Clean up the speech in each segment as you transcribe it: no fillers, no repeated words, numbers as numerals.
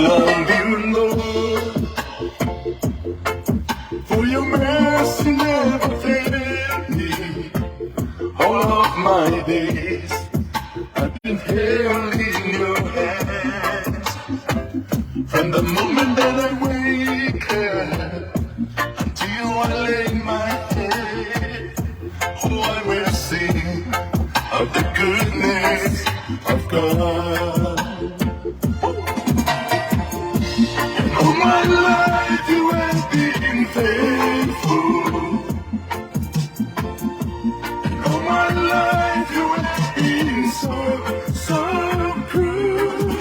love you, Lord, for your mercy never failed me. All of my days I've been held in your hands. From the moment that I wake up until I lay my head, oh, I will sing of the goodness of God. And all my life you have been faithful. And all my life you have been so, so good.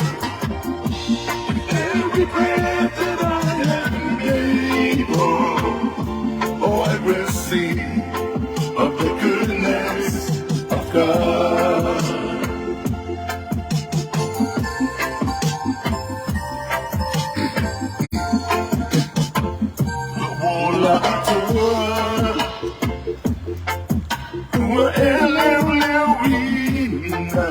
Every breath that I am able, oh, I will sing of the goodness of God. Ua atua, ua e leuleuina,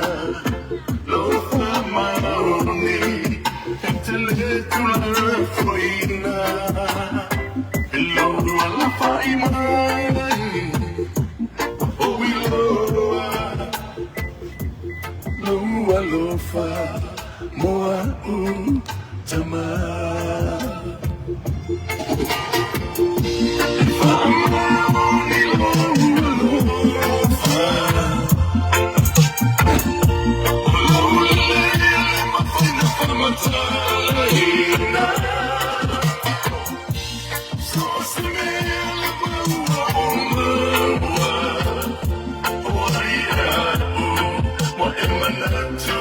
lou faamaoni, e te lē tuulafoaina, i lou alafaʻi mai, ua ou iloa, lou alofa mo aʻu tama. E faamaoni lou alofa, o lou lelei e le mafai ona faamatalaina. So o se mea lava ua ou maua, o ai aʻu ua e manatu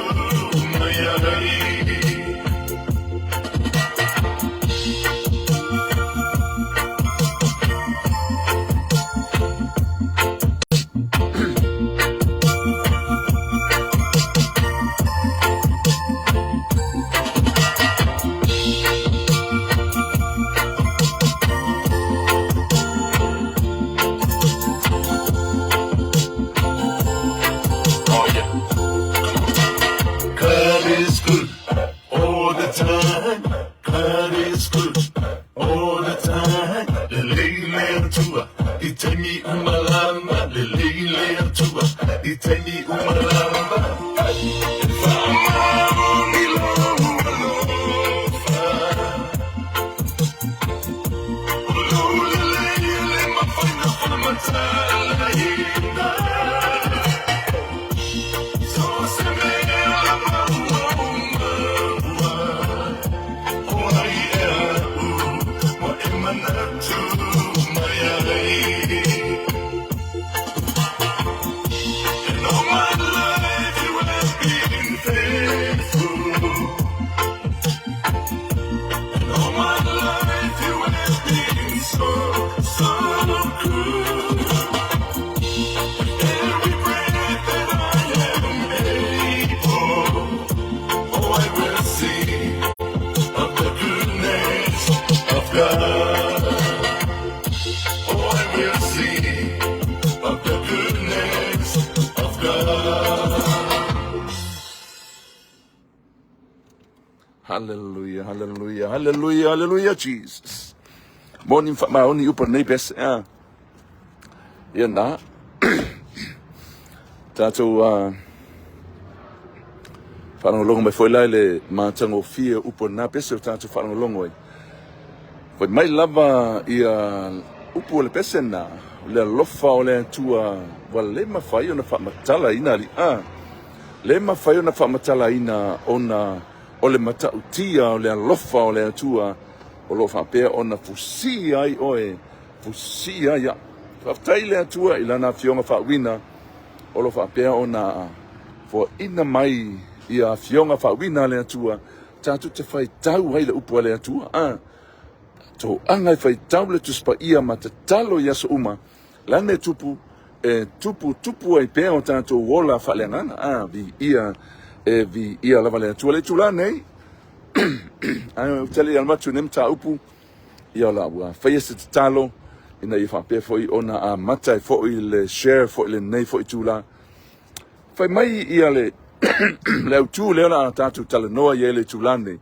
mai ai. Oh yeah. God is good all the time. God is good all the time. Lelei le Atua i taimi uma lava. Lelei le Atua i taimi uma lava. E faamaoni lou alofa, o lou lelei e le mafai ona faamatalaina. So o se mea lava ua ou maua, o ai ea aʻu ua e manatu mai ai. And all my life you have been faithful. And all my life you have been so, so good. Every breath that I am able, oh, I will sing of the goodness of God. Oh, I will sing of the goodness of God. Hallelujah, hallelujah, hallelujah, hallelujah, Jesus. Moni faamaoni upu o lenei pese. Ah. Ia na. Tatou faalogologo mai foi la i le matagofie o upu o lena pese o tatou faalogologo ai. Fai mai lava ia upu o le pese na, o le alofa o le Atua ua le mafai ona faamatalaina alii. Ah. Le mafai ona faamatalaina ona o le matautia o le alofa o le Atua o lo o faapea ona fusia ai oe, fusia ai au. Faafetai i le Atua i Lana Afioga faauuina o lo o faapea ona foaina mai ia Afioga faauuina a le Atua tatou te faitau ai le upu a le Atua. A toaga e faitau le Tusi Paia ma tatalo i aso uma, O le a le mea e tupu? E tupu tupu ai pea o tatou ola faaleagaga. A, viia, e viia lava le Atua. Le itula nei, ae ou te le i alu atu i lenei mataupu, ia o la ua faia se tatalo, ina ia faapea foi ona amata ai foi le share foi i lenei foi itula. Fai mai ia le, le autu lea o le a tatou talanoa i ai le itula nei.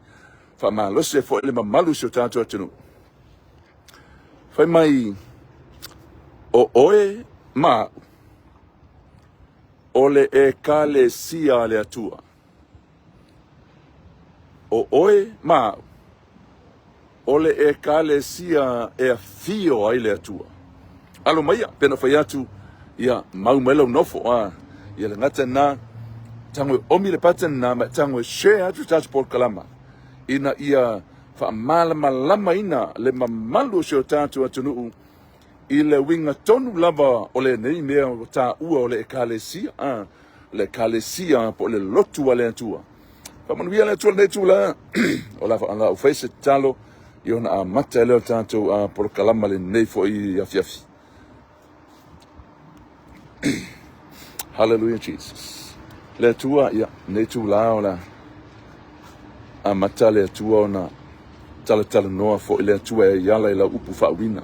Faamalosi ai foi le mamalu o si o tatou atunuu. Fai mai, o oe ma au, o le Ekalesia a le Atua. O oe ma au, o le Ekalesia e afio ai le Atua. Alo maia, pei ona fai atu, ia mau mai lau nofo, a, ia le gata lena, tago e omi le button lena ma e tago e share atu le tatou polokalama ina ia faamalamalamaina le mamalu o si o tatou atunuu i le uiga tonu lava o lenei mea ua taua o le Ekalesia, a, le Ekalesia po o le lotu a le Atua. Faamanuia le Atua i lenei itula. O la o fai se tatalo i ona amata ai lea o le tatou polokalama lenei foi afiafi. Hallelujah Jesus. Le Atua, ia, lenei itula o la amata le Atua ona talatalanoa foi le Atua e ala i lau upu faauiina.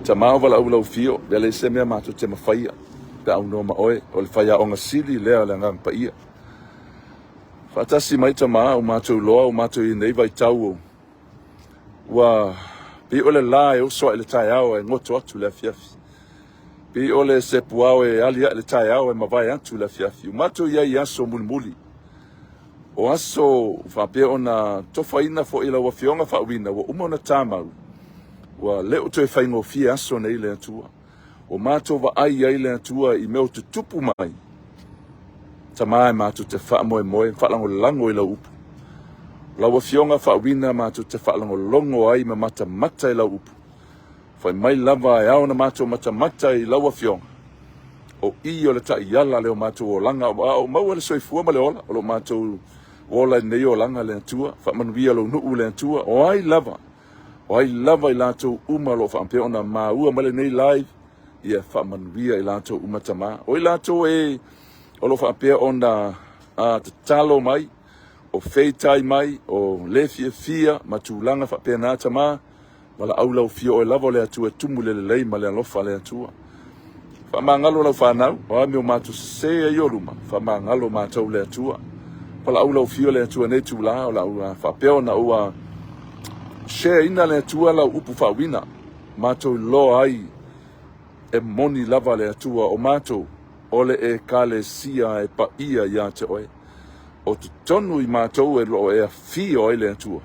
Tama o valaau lau fio, e leai se mea matou te mafaia pe a aunoa ma oe, o le faiaoga sili lea o le Agaga Paia. Faatasi mai Tama, ua matou iloa ua matou i nei vaitau o ua pei o le la e oso ae i le taeao ae goto atu i le afiafi. Pei o le sepuao e ali ae i le taeao ae mavae atu i le afiafi. Ua matou i ai i aso mulimuli. O aso faapea ona tofaina foi e lau Afioga faauiina ua uma ona tamau, ua le o toe faigofie aso nei le Atua. Ua matou vaai ai le Atua i mea o tutupu mai. Tama e matou te faamoemoe, faalagolago i lau upu. Lau Afioga faauiina matou te faalogologo ai ma matamata i lau upu. Fai mai lava e ao ona matou matamata i lau Afioga. O i o le taiala lea o matou olaga, a o maua le soifua ma le ola, o lo matou ola i lenei olaga le Atua. Faamanuia lou nuu le Atua. O ai lava, o ai lava i latou uma o lo o faapea ona maua mai lenei live, ia faamanuia i latou uma Tama. O i latou e o lo o faapea ona tatalo mai, o feitai mai, o le fiafia ma tulaga faapena Tama, Valaau lau fia oe lava o le Atua e tumu i le lelei ma le alofa a le Atua. Faamagalo lau fanau, o a mea o matou sese ai i o luma, faamagalo matou le Atua. Valaau lau fia le Atua nei itula, o lau faapea ona ua share ina le Atua lau upu faauiina, matou iloa ai e moni lava le Atua o matou o le Ekalesia e paia ia te oe. O totonu i matou e lo o e afio ai le Atua.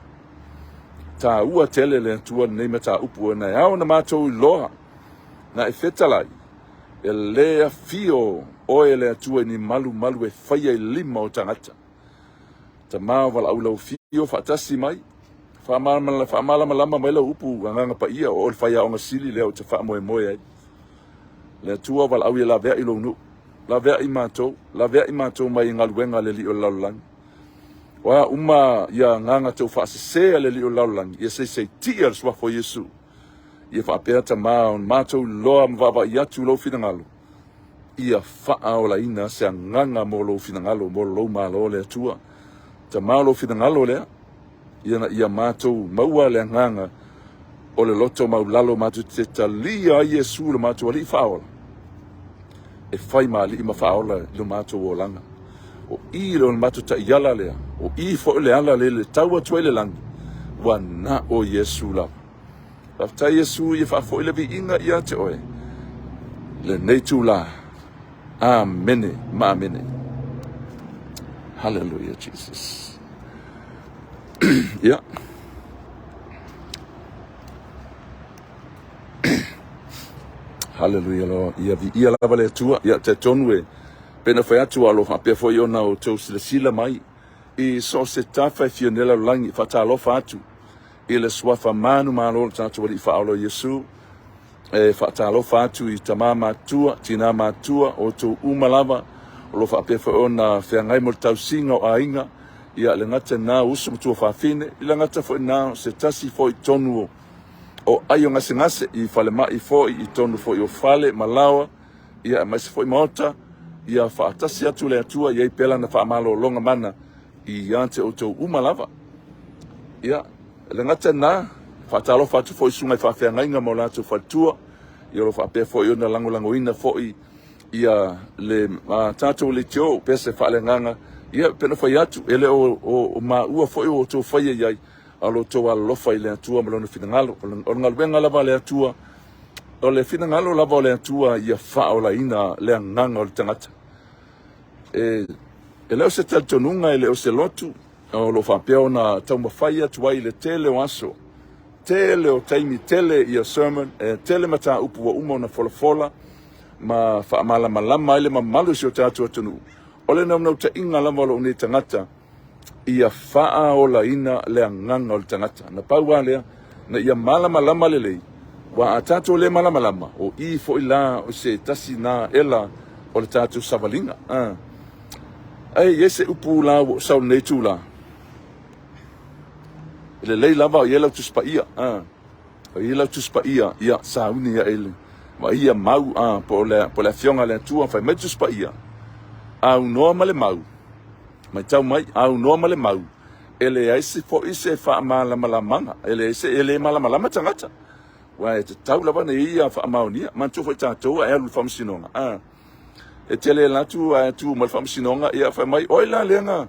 Taua tele le Atua lenei mataupu ona e ao ona matou iloa na e fetalai e le afio oe le Atua i ni malumalu e faia i lima o tagata. Tama o valaau lau afio faatasi mai, faamalamalama mai lau upu Agaga Paia o oe le faiaoga sili lea ou te faamoemoe ai. Le Atua o valaau ia laveai lou nuu, laveai matou, laveai matou mai galuega a le Alii o le lalolagi. O a uma ia agaga tau faasese a le Alii o le lalolagi, ia seiseitia le suafa o Iesu. Ia faapea Tama ona matou iloa ma vaavaai atu i lou finagalo, ia faaolaina se agaga mo lou finagalo, mo lou malo le Atua. Tama o lou finagalo lea, ina ia matou maua le agaga o le loto maulalo matou te talia ai Iesu lo matou Alii faaola, e fai ma alii ma faaola i lo matou olaga. O i le matou taiala lea, o i foi le ala lea le tau atu ai le lagi, ua na o Iesu lava. Faafetai Iesu ia faafoi le viiga ia te oe lenei itula. Amene ma amene. Hallelujah Jesus. Yeah. Hallelujah Lord. Ia viia lava le Atua. Ia talitonu e pei ona fai atu a o lo o faapea foi ona outou silasila mai i so o se tafa e fia nei lalolagi e faatalofa atu i le suafa manumalo o le tatou Alii Faaola o Iesu. E faatalofa atu i tama matua, tina matua, outou uma lava o lo o faapea foi ona feagai mo le tausiga o aiga. Ia le gata lena o uso ma tuafafine, i le gata foi lena o se tasi foi tonu o ai o gasegase i falemai foi, i tonu foi o fale ma laoa, ia aemaise foi maota, ia faatasi atu le Atua, ia i ai pea lana faamalologa mana ia te outou uma lava. Ia, le gata lena, faatalofa atu foi i susuga i faafeagaiga ma o latou faletua, ia o lo o faapea foi ona lagolagoina foi ia le tatou leitio pese faaleagaga Ia, pei ona fai atu, e le o, o, o maua foi o outou faia i ai, a o lo outou alolofa i le Atua ma Lona finagalo. O le, o le galuega lava a le Atua, o le finagalo lava o le Atua ia faaolaina le agaga o le tagata. E, e le o se talitonuga, e le o se lotu, o lo o faapea ona taumafai atu ai i le tele o aso, tele o taimi, tele ia sermon, e tele mataupu ua uma ona folafola ma faamalamalama ai le mamalu o si o tatou atunuu. O le naunautaiga lava o lou nei tagata, ia faaolaina le agaga o le tagata. Na pau lava lea, na ia malamalama lelei, aua a tatou le malamalama, o i foi la o se tasi na ela o le tatou savaliga. A. Ae i ai se upu la ua ou sau i lenei itula, e lelei lava o i ai lau Tusi Paia. A. O i ai lau Tusi Paia, ia sauni ae i le vaaia mau, a, po o le, po o le Afioga a le Atua, fai mai le Tusi Paia, aunoa ma le mau, Matau mai, aunoa ma le mau, e leai se foi se faamalamalamaga, e leai se, e le malamalama tagata. Aua e tatau lava ona ia faamaonia. Manatua foi tatou a e alu i le faamasinoga, a, e tele alu atu ae tu mai le faamasinoga, ia fai mai, oi la lea na,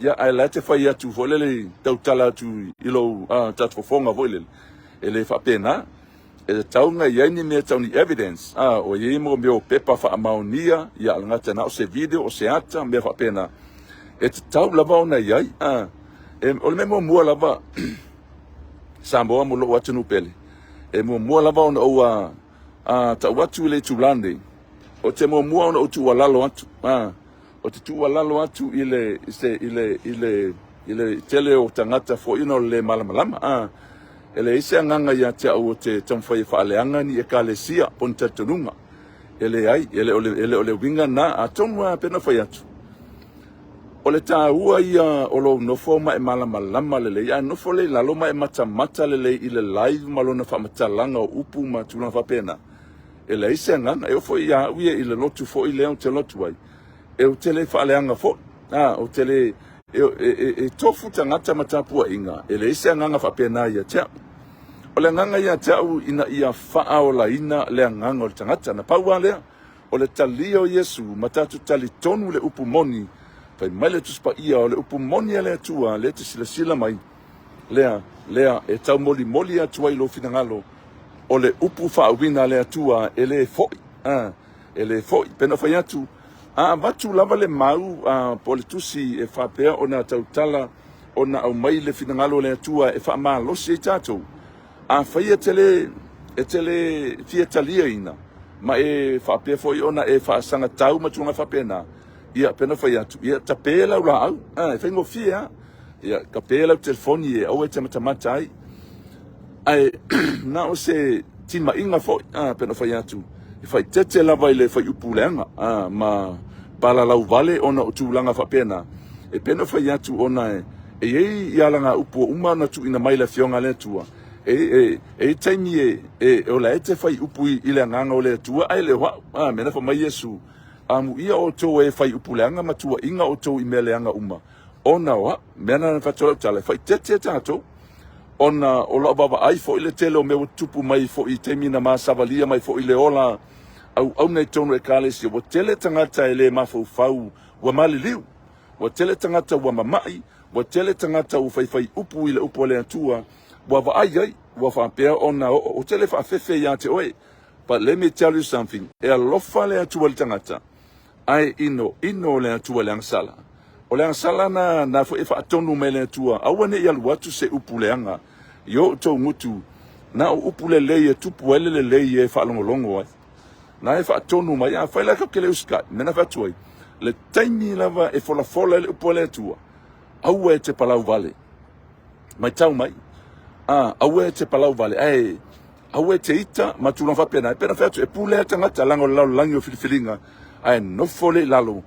ia ae la e te fai atu foi lele, tautala atu i lou tatou fofoga foi lele, e le faapena. E tatau ona i ai ni mea tau ni evidence, a, o i ai mo mea o pepa faamaonia, ia le gata na o se video, o se ata, mea faapena. E tatau lava ona i ai, a. E, o le mea muamua lava, Samoa mo lou atunuu pele, e muamua lava ona ou a, a, tau atu i le itula nei, ou te muamua ona ou tuualalo atu, a, Ou te tuualalo atu i le, i se, i le, i le, i le tele o tagata foi ona o le lē malamalama. A, e leai se agaga ia te au ou te taumafai e faaleaga ni Ekalesia po o ni talitonuga. E leai, e le o le, e le o le uiga lena. Atonu lava pei ona fai atu, o le taua ia o lou nofo ma e malamalama lelei, a nofo lea i lalo ma e matamata lelei i le live ma lona faamatalaga o upu ma tulaga faapena, E leai se agaga, e oo foi ia au ia i le lotu foi lea ou te lotu ai, e ou te le faaleaga foi. A, ou te le, e, e, e, e tofu tagata ma tapuaiga, e leai se agaga faapena ia te au. O le agaga ia te au ina ia faaolaina le agaga o le tagata. Na pau lava lea, o le talia o Iesu ma tatou talitonu le upu moni, fai mai le Tusi Paia, o le upu moni a le Atua, lea e te silasila mai, lea, lea e taumolimoli atu ai lou finagalo, o le upu faauiina a le Atua e le foi, a, e le foi. Pei ona fai atu, a avatu lava le mau, a, po o le tusi e faapea ona tautala ona aumai le finagalo o le Atua e faamalosi ai tatou, afai e te le, e te le fia taliaina, ma e faapea foi ona e faasagatau ma tulaga faapena, ia, pei ona fai atu, ia tape lau laau, a, e faigofie lava. Ia, tape lau telefoni e aua e te matamata ai. Ae na o se timaiga foi, a, pei ona fai atu, e faaeteete lava i le fuaiupu leaga, a, ma palalau vale ona o tulaga faapena. E pei ona fai atu ona e, e i ai ia alagaupu ua uma ona tuuina mai e le Afioga a le Atua, e, e, e i ai taimi e, e, o la e te faiupu i, i le Agaga o le Atua ae le o au. A, mea na fai mai Iesu, Amuia outou e faiupu leaga ma tuuaiga outou i mea leaga uma, ona o au. Mea na fai atu ai lau tala, e faaeteete tatou, ona o lau vaavaai foi le tele o mea ua tutupu mai foi i taimi na ma savalia mai foi le ola auauna i totonu o Ekalesia, ua tele tagata e le mafaufau ua maliliu, ua tele tagata ua mamai, ua tele tagata ua faifai upu i le upu a le Atua, ua vaai ai, ua faapea ona oo, ua tele faafefe ia te oe. But let me tell you something, e alofa le Atua i le tagata, Ae ino ino le Atua i le agasala. O le agasala na, na foi e faatonu mai le Atua, aua ne i alu atu se upu leaga i o outou gutu, na o upu lelei e tupu ai le lelei e faalogologo ai. Na e faatonu mai, afai la tatou te le usitai, mea na fai atu ai, le taimi lava e folafola ai le upu a le Atua, aua e te palau vale. Matau mai, a, aua e te palau vale, ae Aua e te ita ma tulaga faapena. E pei ona fai atu, e pule lava tagata leaga o le lalolagi o filifiliga, ae nofo lea i lalo,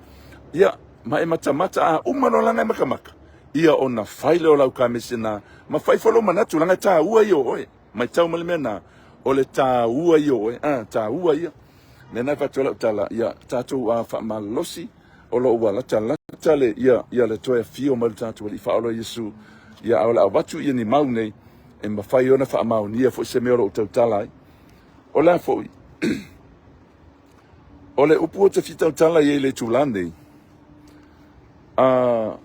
ia, ma e matamata, a uma loa leaga e matamata, ia ona fai lea o lau kamesi na, ma fai foi lou manatu, leaga e taua ia o oe. Matau mai le mea na, o le taua ia o oe, a, taua ia. Mea na e fai atu ai lau tala, ia, tatou a faamalosi, o lo o ua latalata le, ia, ia le toe afio mai o le tatou Alii Faaola Iesu, ia, a o le a avatu ia ni mau nei, e mafai ona faamaonia foi se mea o lo o tautala ai. O le a foi? O le upu ou te fia tautala i ai i le itula nei, A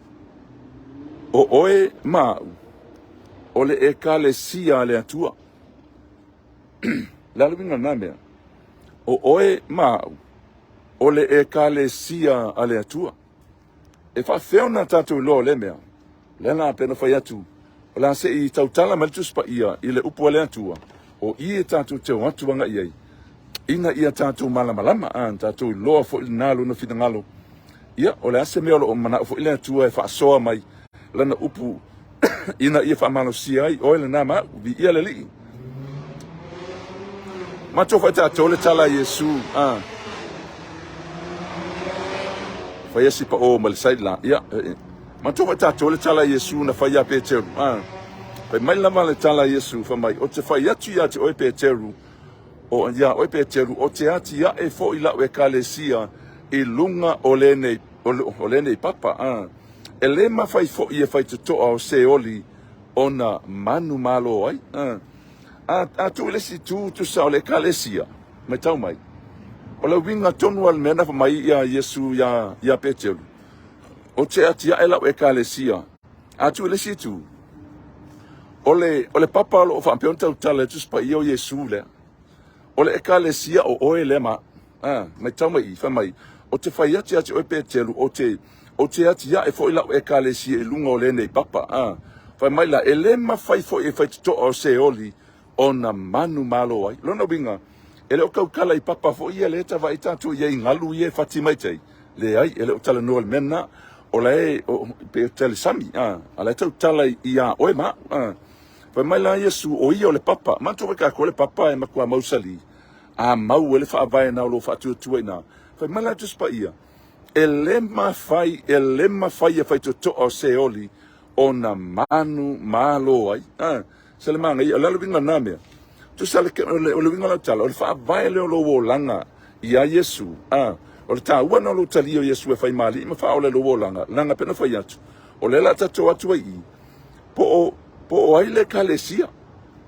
o oe ma au, o le Ekalesia a le Atua. Le a le uiga o lena mea? O oe ma au, o le Ekalesia a le Atua. E faafefea ona tatou iloa o lea mea? O lea la pei ona fai atu, o le a se i tautala mai le Tusi Paia i le upu a le Atua, o i e tatou te o atu agai ai, ina ia tatou malamalama, a tatou iloa foi lena lona finagalo. Ia, o le a se mea o lo o manao foi le Atua e faasoa mai lana upu ina ia faamalosia ai oe lena ma au. Viia le Alii. Matou foi tatou le tala a Iesu, a. Fai asi pa o ma le side la. Ia, matou foi tatou le tala a Iesu na fai ia Peteru, a. Fai mai lava le tala a Iesu, fai mai, o te fai atu ia te oe Peteru, o ia oe Peteru, o te atiae foi lau ekalesia i luga o lenei, o lenei papa, a. E le mafai foi e faitotoa o Seoli ona manumalo ai. A, a tuu i le isi itu, tusa o le ekalesia, matau mai, o le uiga tonu lava o le mea na fai mai ia Iesu iā, iā Peteru, O te atiae lau ekalesia. A tuu i le isi itu, o le, o le papa o lo o faapea ona tautala i le Tusi Paia o Iesu lea. O le ekalesia o oe lea ma A, matau mai i, fai mai, O te fai atu ia te oe Peteru, o te, o te atiae foi lau ekalesia i luga o lenei papa. A, fai mai la, e le mafai foi e faitotoa o Seoli ona manumalo ai. Lona uiga, e le o tautala i papa foi ia lea e tavaai tatou i ai i galu ia e fati mai tai. Leai, e le o talanoa i le mea lena. O la e, o, pei o le sami, a, a la e tautala iā oe ma au. A, fai mai la Iesu, o ia o le papa. Manatua foi tatou le papa e matua mausali. A mau e le faavae na o lo o faatuatua i ina. Fai mai la le Tusi Paia, E le mafai, e le mafai e faitotoa o Seoli ona manu malo ai. A, se le manaia, o le a le uiga o lena mea? Tusa le, o le, o le uiga o lau tala, o le faavae lea o lou olaga iā Iesu. A, o le taua lena o lou talia o Iesu e fai ma Alii ma Faaola i lou olaga, leaga pei ona fai atu, o lea o le a tatou atu ai i i, po o, po o ai le Ekalesia.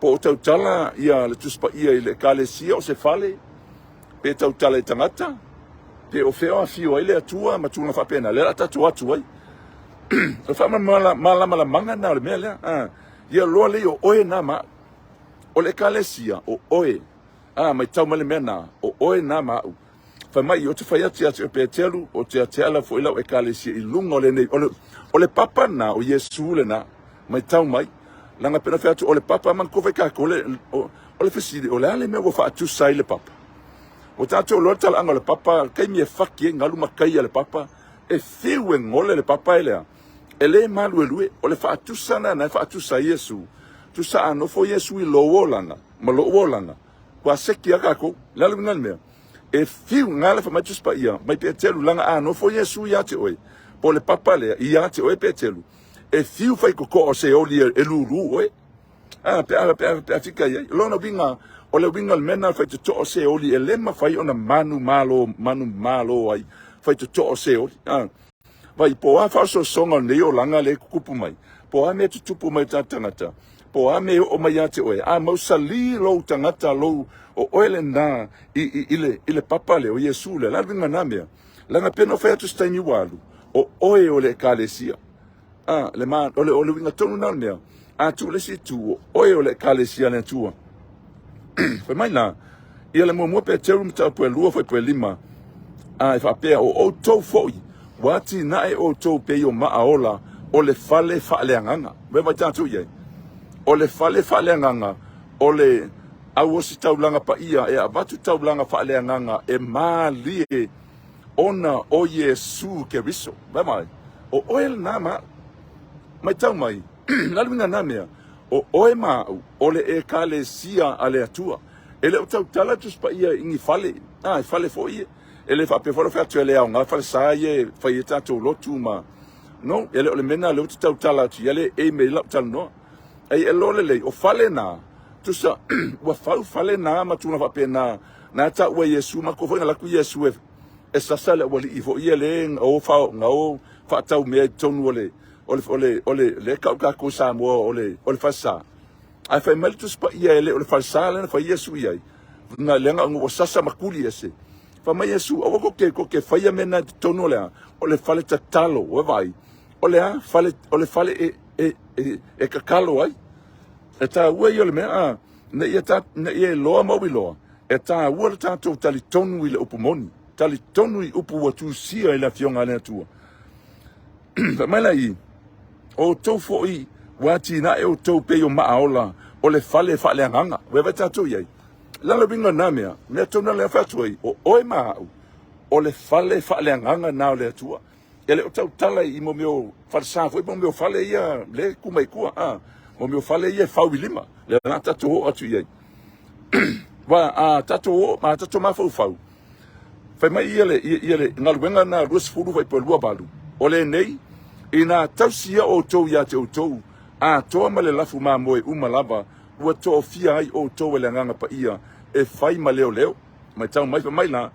Po o tautala ia le Tusi Paia i le Ekalesia o se fale, pe tautala i tagata, pe o fea o afio ai le Atua ma tulaga faapena, lea o le a tatou atu ai. O le faamalamalamaga lena o le mea lea. Ah, ia loa lei o oe na ma au. O le Ekalesia, o oe. Ah, matau mai le mea na, o oe na ma au. Fai mai, ou te fai atu ia te oe Peteru, ou te atiae foi lau ekalesia i luga o lenei, o le, o le papa lena, o Iesu lena, matau mai, leaga pei ona fai atu, o le papa, manatua foi tatou le, o, o le fesili, o le a le mea ua faatusa ai le papa? Ua tatou iloa le talaaga o le papa, le taimi e faki ai galu ma tai a le papa, e fiu e gole le papa e le a? E le maluelue, o le faatusa lena e faatusa ai Iesu. Tusa a nofo Iesu i lou olaga ma lou olaga, Ua seki a kākou. Le a le uiga o le mea? E fiu ngā le whamai Tusi Paia, mai Peteru, langa a nofo Iesu ia te oe, po le papa lea, ia te oe Peteru, e fiu whai kokoa o Seoli e lūlū oe. A, pe a, pe a, pe a fika i ai. Lona uiga, o le uiga o le mea na whai totoa o Seoli, e le mawhai ona manu malo, manu malo ai, whai totoa o Seoli. A, vai, po a whaososoga o nei olaga le kukupu mai, po a mea tutupu mai o tātou tagata, Po a mea e oo mai ia te oe, a mausalī lou tagata lou, o oe lena i, i, i, le, i le papa lea, o Iesu lea, la le uiga na mea. Leaga pei ona ou fai atu se taimi ua alu, o oe o le ekalesia. A, le ma, o le, o le uiga tonu na o le mea, a tuu le isi itu, o oe o le ekalesia a le Atua. Fai mai la, ia le muamua Peteru mataupu e 2 fuaiupu e 5, a e faapea, o outou foi, ua atinae outou pei o maa ola o le fale faaleagaga. Ua vaai tatou i ai? O le fale faaleagaga, o le auositaulaga paia e avatu taulaga faaleagaga e malie ona o Iesu Keriso. Vaai mai, o oe lena ma au. Matau mai, la le uiga na mea, o oe ma au, o le ekalesia a le Atua. E le o tautala Tusi Paia i ni fale, a, e fale foi e le faapea foi le fai atu e le aoga falesa ia e fai ai tatou lotu ma No, e le o le mea lena lea ou te tautala atu i ai le e mea i lau talanoa. Ai e loa lelei, o fale na, tusa, ua fau fale na ma tulaga faapena, na taua e Iesu, matou foi na alu atu Iesu e, e sasa le aualii foi ia le na o, fa, na o faatau mea i totonu o le, o le, o le, o le, lea e tau tatou i Samoa o le, o le falesa. Ae fai mai le Tusi Paia e le o le falesa lea na fai Iesu i ai, na, leaga ua sasa ma tuli ese. Fai mai Iesu, aua kou te, kou te faia mea na i totonu o le a? O le fale tatalo, ua vaai. O le a? Fale, o le fale e, e, e, e tatalo ai. E taua ia o le mea, a, ina ia, ta, ina ia iloa ma ou iloa, e taua le tatou talitonu i le upu moni. Talitonu i upu ua tusia i le Afioga a le Atua. Fai mai la i, o outou foi ua atinae outou pei o maaola o le fale faaleagaga. Ua vaai tatou i ai. La le uiga o na mea, mea tonu lea fai atu ai, o oe ma au, o le fale faaleagaga na o le Atua. E le o tautala i mo mea o falesa foi mo mea o fale ia le ku mai tua, a, mo mea o fale ia e fau i lima, lea la tatou oo atu i ai. Wa a tatou oo, a tatou mafaufau, Fai mai ia le, ia le galuega na 20 fuaiupu 28, o lenei, ina tausi ia outou ia te outou, atoa ma le lafu mamoe uma lava, ua tofia ai outou e le Agaga Paia e fai ma leoleo. Matau mai, fai mai la,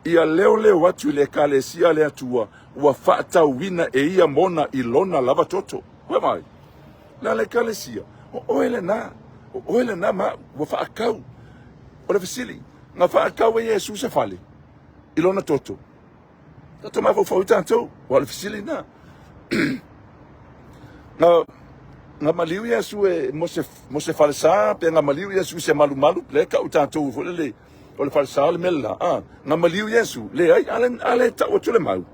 ia leoleo atu i le ekalesia a le Atua ua faatauina e ia mona i lona lava toto. Ua vaai? La le ekalesia, o oe lena, o oe lena ma au, ua faatau. O le fesili, Na faatau e Iesu se fale i lona toto. Tatou mafaufau i tatou, ua o le fesili lena. Na, na maliu Iesu e mo se, mo se falesa, pe na maliu Iesu i se malumalu, le tau tatou foi lele, o le falesa o le mea lela. Ah, na maliu Iesu, leai, a le, a le tau atu le mau.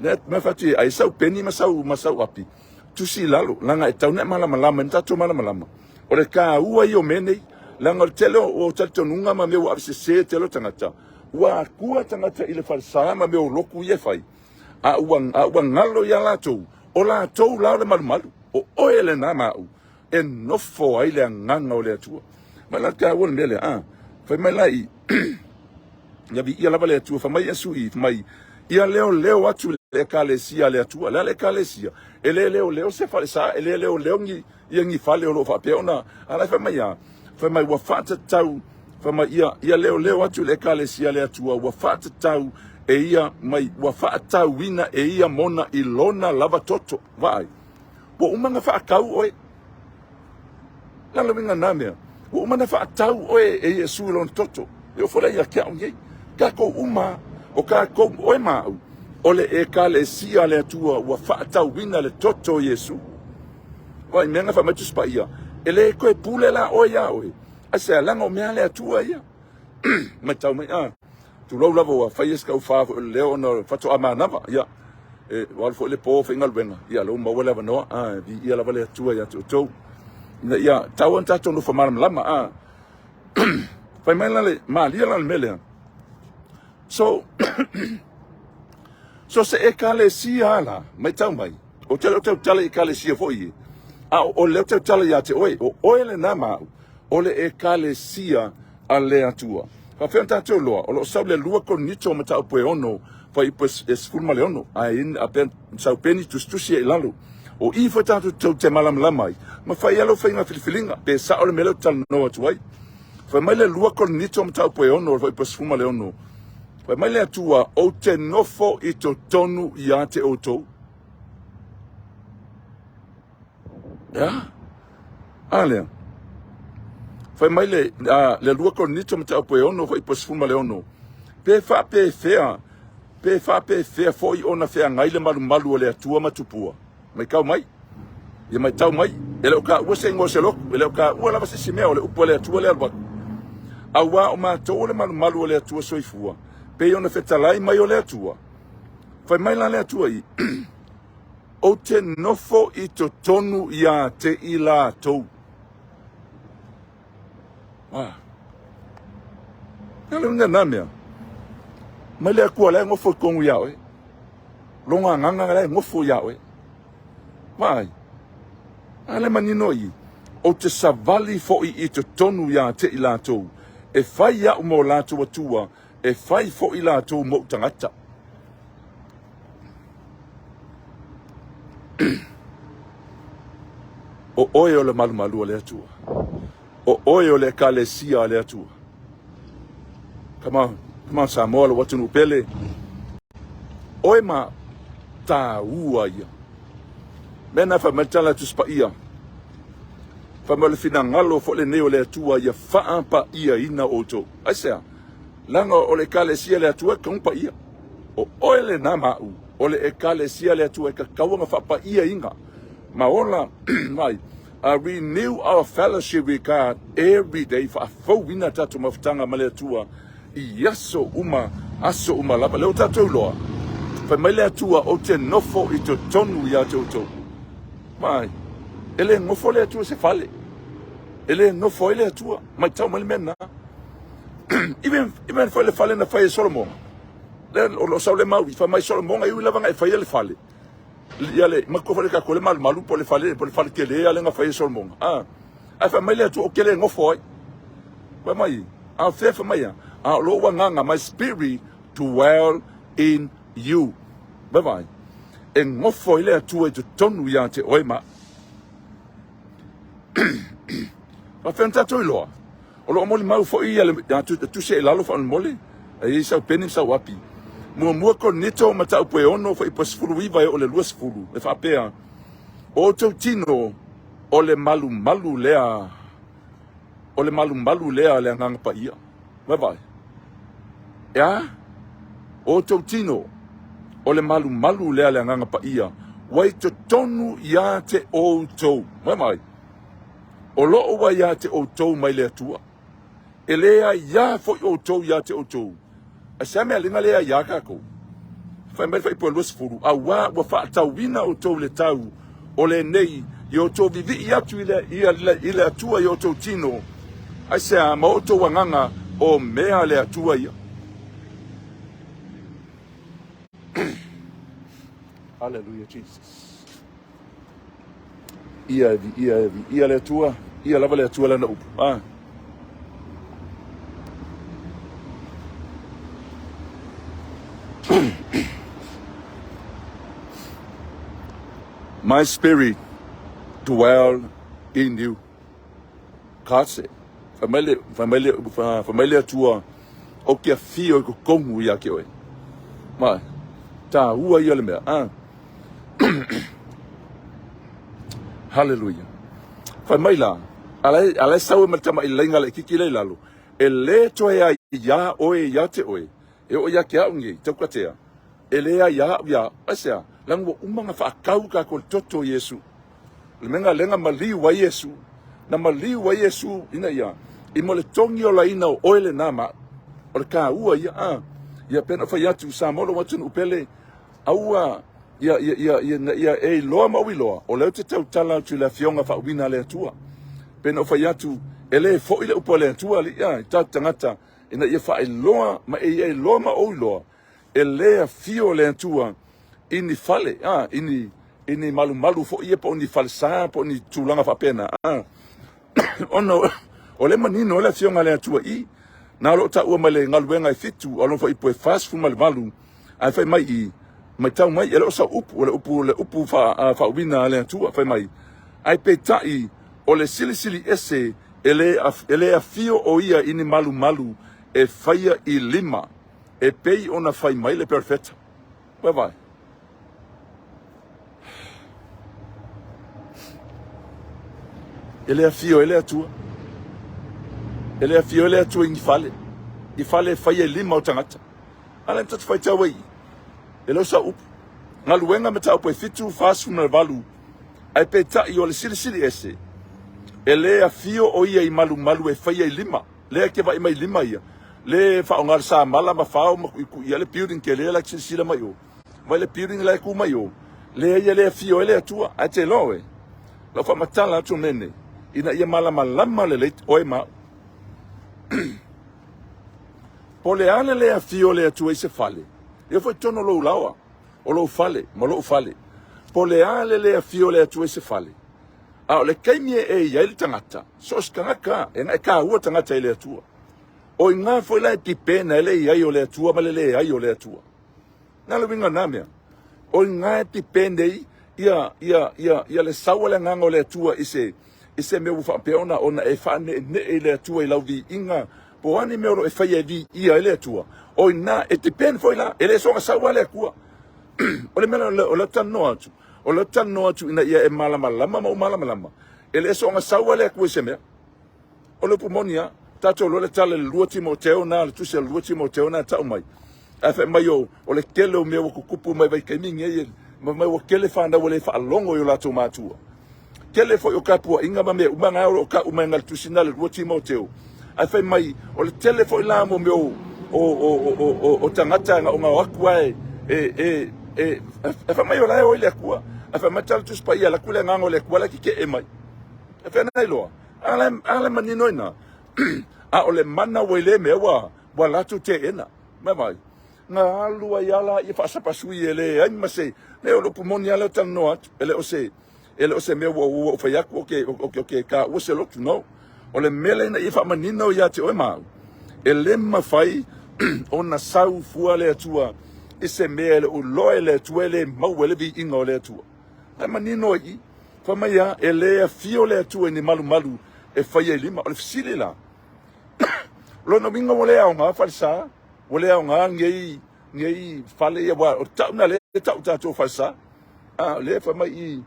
Le mea fatu ai sau peni ma sau, ma sau api. Tusi i lalo, leaga e tau na e malamalama, e tatou malamalama. O le taua ia o mea nei, leaga o le tele o talitonuga ma mea ua avesese tele o tagata, ua akua tagata i le falesa ma mea o lotu ia e fai, a ua, a ua galo ia latou, o latou la o le malumalu, o oe lena ma au, e nofo ai le agaga o le Atua. Mai la taua le mea lea, a, fai mai la i, ia viia lava le Atua, fai mai Iesu i, fai mai, ia leoleo atu i le ekalesia a le Atua. Le a le ekalesia? E le leoleo se falesa, e le leoleo ni, ia ni fale o lo o faapea ona, a la e fai mai a, fai mai ua faatatau, fai mai ia, ia leoleo atu i le ekalesia a le Atua, ua faatatau e ia mai, ua faatauina e ia mona i lona lava toto. Vaai, ua uma ona faatau oe. Le a le uiga na mea? Ua uma ona faatau oe e Iesu i lona toto. E oo foi la ia te au nei. Tatou uma, o tatou, oe ma au, o le ekalesia a le Atua ua faatauina le toto o Iesu. Vaai, mea na fai mai Tusi Paia, e le toe pule la oe iā oe. Aisea, leaga o mea a le Atua ia. Matau mai, a, tulou lava ua fai se taufa foi o le leo ona faatoa manava, ia, e, ua alu foi le po faigaluega, ia, lea ua maua le avanoa, a, viia lava le Atua ia te outou. Ina ia tau ona tatou nofo malamalama, a, fai mai la le, malia la le mea lea. So, so se ekalesia la, matau mai, ou te le o tautala i ekalesia foi e, a o le o tautala ia te oe, o oe lena ma au, o le ekalesia a le Atua. Faapefea ona tatou iloa, o lo o sau le 2 Korinito o mataupu e 6, fuaiupu e 16, ae a pea sau peni tusitusi ai i lalo. O i foi tatou tou te malamalama ai, ma fai ai lau faiga filifiliga, pe sao le mea lea ou te talanoa atu ai. Fai mai le 2 Korinito o mataupu e 6, o le fuaiupu e 16, fai mai le Atua, ou te nofo i totonu ia te outou. Ea? A lea. Fai mai le, a, le 2 Korinito mataupu e 6 fuaiupu 16. Pe faapefea, pe faapefea foi ona feagai le malumalu o le Atua ma tupua. Maitau mai. Ia maitau mai. E le o taua se igoa o se lotu. E le o taua lava se isi mea o le upu a le Atua lea alu atu. Auā o matou o le malumalu o le Atua soifua, pei ona fetalai mai o le Atua. Fai mai la le Atua i, Ou te nofo i totonu ia te i latou. Ah. Le uiga na mea. Mai le Atua la e nofo i totonu ia oe. Lona agaga la e nofo ia oe. Vaai. A le manino i, ou te savali foi i totonu ia te i latou, e fai au mo latou Atua, e fai foi latou mou tagata. O oe o le malumalu o le Atua. O oe o le ekalesia a le Atua. Come on, come on Samoa, lou atunuu pele. Oe ma taua ia. Mea na fai mai le tala Tusi Paia. Fai mai o le finagalo foi lenei o le Atua ia faapaiaina outou. Aisea? Leaga o le Ekalesia a le Atua e tatau ona paia. O oe lena ma au, o le Ekalesia a le Atua e tatau ona faapaiaina ma ola mai. Renew our fellowship with God every day, faafouina tatou mafutaga ma le Atua i aso uma, aso uma lava. Lea ua tatou iloa, fai mai le Atua, ou te nofo i totonu ia te outou. Mai, e le nofo le Atua i se fale. E le nofo ai le Atua. Matau mai le mea lena. Even, even foi le fale na fai e Solomona. Le, o lo sau le mau i, fai mai Solomona, e ui lava na e faia le fale. Ia le, matua foi le tatou le malumalu po le fale, po le fale tele a le na fai e Solomona. Ah, ae fai mai le Atua, ou te le nofo ai. Fai mai, a o fea fai mai a? A o lou agaga, my spirit dwell in you. Vaavaai, e nofo ai le Atua i totonu ia te oe ma Faafefea ona tatou iloa? O lo o molimau foi ia le tusi i lalo faamolemole, e i ai sau peni ma sau api. Muamua Korinito mataupu e 6 fuaiupu 19 e oo i le 20, e faapea, O outou tino o le malumalu lea, o le malumalu lea a le Agaga Paia. Vaavaai. E a? O outou tino, o le malumalu lea a le Agaga Paia, ua i totonu ia te outou. Vaavaai. O lo o ua ia te outou mai le Atua. E le aiā foi outou ia te outou. Aisea mea liga le aiā kākou? Fai mai le fuaiupu 20, auā ua faatauina outou i le tau o lenei i outou vivii atu i le, i le, i le Atua i outou tino, aisea ma outou agaga o mea a le Atua ia. Hallelujah, Jesus. Ia e viia e viia le Atua, ia lava le Atua lana upu. Ah. My spirit dwell in you. God said. Fai mai le, fai mai le, fai mai le Atua, ou te afio i totonu ia te oe. Ma, tāua ia le mea. Ah. Haleluia. Fai mai la, ala ala sau e ma le tamailaiga laitiiti lea i lalo, e le toe aiā oe ia te oe, e oo ia te au nei, taukatea, e le aiā au ia, aisea, leaga ua uma ona faatau tatou i le toto o Iesu. O le mea lena lea na maliu ai Iesu, na maliu ai Iesu ina ia, i mo le togi olaina o oe lena ma au. O le taua ia, a, ia pei ona fai atu, Samoa lou atunuu pele, Aua, ia, ia, ia, ia, ina ia e iloa ma ou iloa, o lea ou te tautala atu i le Afioga faauuina a le Atua. Pei ona ou fai atu, e le foi le upu a le Atua, alii, a, i tatou tagata, ina ia faailoa ma e ia iloa ma ou iloa, e le afio le Atua i ni fale, a, i ni, i ni malumalu foi ia, po o ni falesa, po o ni tulaga faapena, a. Ona o lea e manino ai le Afioga a le Atua i na o lo o taua mai le galuega e fitu o lona fuaiupu e 48, ae fai mai i, matau mai, e le o sau upu, o le upu, o le upu faauuina a le Atua, fai mai, ae peitai o le Silisili Ese e le, e le afio o ia i ni malumalu e faia i lima, e pei ona fai mai le perofeta. Vaavaai. E le afio ai le Atua. E le afio ai le Atua i ni fale. I fale e faia i lima o tagata. A lea na tatou faitau ai i. E le o sau upu. Galuega mataupu e 7, 48, ae peitai o le Silisili Ese, e le afio o ia i malumalu e faia i lima. Lea e te vaai mai i lima ia. Le faaaoga le samala ma fao ma tuitui ai le building tele la e te silasila mai i o. Vaai le building la e tu mai o. Leai e le afio ai le Atua. Ae te iloa oe, lau faamatala atu mea nei, ina ia malamalama lelei oe ma au. Po o le a le le afio o le Atua i se fale, e oo foi i totonu o lou laoa, o lou fale ma lou fale. Po o le a le le afio o le Atua i se fale, a o le taimi e i ai le tagata, so o se tagata, e taua tagata i le Atua. O i ina foi la e depend ai le i ai o le Atua ma le leai o le Atua. Na le uiga o na mea. O i ina e depend ai ia, ia, ia, ia le sau o le Agaga o le Atua i se, i se mea ua faapea ona, ona e faaneenee i le Atua i lau viiga, po o a ni mea o lo o e faia e viia ai le Atua. O i ina e depend foi la, e le soona sau lava le Atua. O le mea lea o lea ou te talanoa atu, o lea ou te talanoa atu ina ia e malamalama ma ou malamalama, e le soona sau lava le Atua i se mea. O le upu moni lava. Tatou iloa le tala i le 2 Timoteo na, le tusi a le 2 Timoteo na e tau mai. Ae fai mai o, o le tele o mea ua tutupu mai vaitaimi nei, ma mai ua tele fanau ua le faalogo i o latou matua. Tele foi o tapuaiga ma mea uma na o lo o tau mai na le tusi na le 2 Timoteo. Ae fai mai o le tele foi la mo mea o o o o o, o tagata na ona o atu ae e e e e fai mai o la e o i le Atua. Ae fai mai tala Tusi Paia, alu atu le agaga o le Atua la e tetee mai. E fea na iloa? A la a la manino ina. A o le mana ua i le mea ua ua latou teena. Ma vai. Na alu ai ala ia faasapasui e leai ma se le o le upu moni lava lea o talanoa atu. E le o se e le o se mea ua ua ou fai atu o ke o ke o ke taua se lotu no. O le mea lea ina ia faamanino ia te oe ma au. E le mafai ona sau fua le Atua i se mea e le o iloa e le Atua e le maua ai le viiga o le Atua. Ae manino i i, fai mai a, e le afio le Atua i ni malumalu e faia i lima. O le fesili la, lona uiga ua le aoga falesa, ua le aoga nei, nei fale ia, aua o le tau na lea e tau tatou falesa. A, o lea e fai mai i,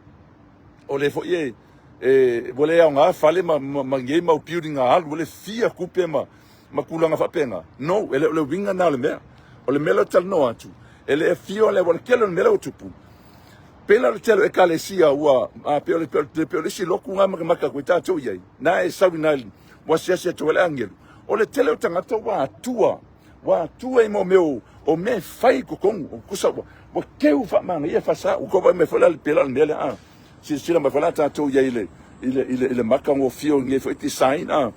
o lea foi e, e ua le aoga fale ma, ma, ma nei mau building a alu, ua le fia tupe ma, ma tulaga faapena. No, e le o le uiga na o le mea. O le mea lea ou te talanoa atu, e le afio le, aua o le tele o le mea lea ua tupu, Pei la o le tele o ekalesia ua a pei o le pei o le isi lotu na matamata atu ai tatou i ai, na e sau i ina ua asiasi atu ai le agelu. O le tele o tagata ua atua, ua atua i mo mea o mea e fai i totonu, o tusa ua ua teu faamanaia faasa. Ua tou vaai mai foi la pei la o le mea lea a silasila mai foi la tatou i ai i le i le i le i le matagofie o lenei foi design a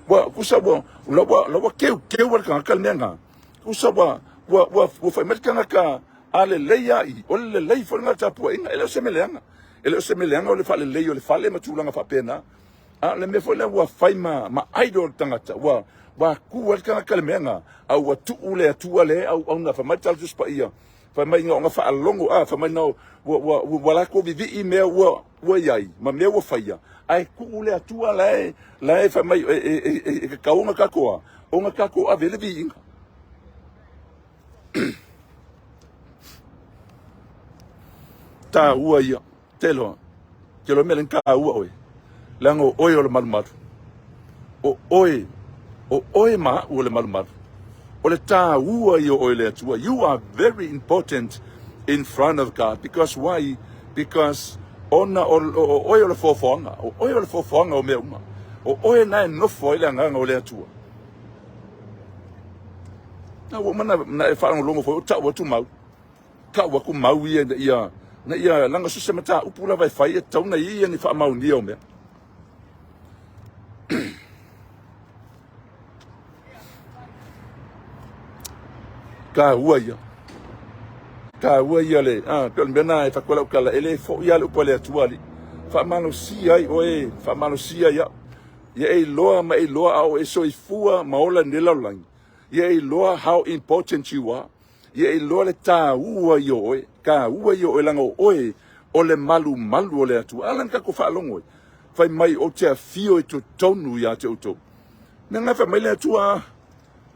ua tusa ua la ua la ua teu teu le tagata le mea na. Tusa ua ua ua ua fai mai le tagata A lelei a i, o le lelei foi lena tapuaiga. E le o se mea leaga. E le o se mea leaga o le faalelei o le fale ma tulaga faapena. A o le mea foi lea ua fai ma, ma idol le tagata, ua, ua tu ai le tagata i le mea lena, a ua tuu le Atua le auauna. Fai mai le tala Tusi Paia, fai mai na ona faalogo, a, fai mai na ua, ua, ua, ua latou vivii mea ua, ua i ai, ma mea ua faia, ae tuu le Atua la e, la e fai mai e, e, e, e, e tatau ona tatou a, ona tatou ave i le viiga. Taua ia. Te loa. Te loa mea taua oe. Leaga o oe o le malumalu. O oe, o oe ma au o le malumalu. O le taua ia o oe le Atua. You are very important in front of God. Because why? Because ona o, o, o oe o le foafoaga. O oe o le foafoaga o mea uma. O oe na e nofo ai le agaga o le Atua. Na ua uma na e faalogologo foi o tau atu mau. Tau atu mau ia ina ia na ia leaga so se mataupu lava e fai e tatau ona i ai ni faamaonia o mea. Taua ia. Taua ia le, ah, pei o le mea na e fai atu ai lau tala, e le foi lava le upu a le Atua alii. Faamalosia ai oe, faamalosia ai au. Ia e iloa ma e iloa a o e soifua ma ola i lenei lalolagi. Ia e iloa how important you are. Ia e iloa le taua ia o oe, taua ia o oe leaga o oe o le malumalu o le Atua. A lea na tatou faalogo ai, fai mai ou te afio i totonu ia te outou. Mea na fai mai le Atua,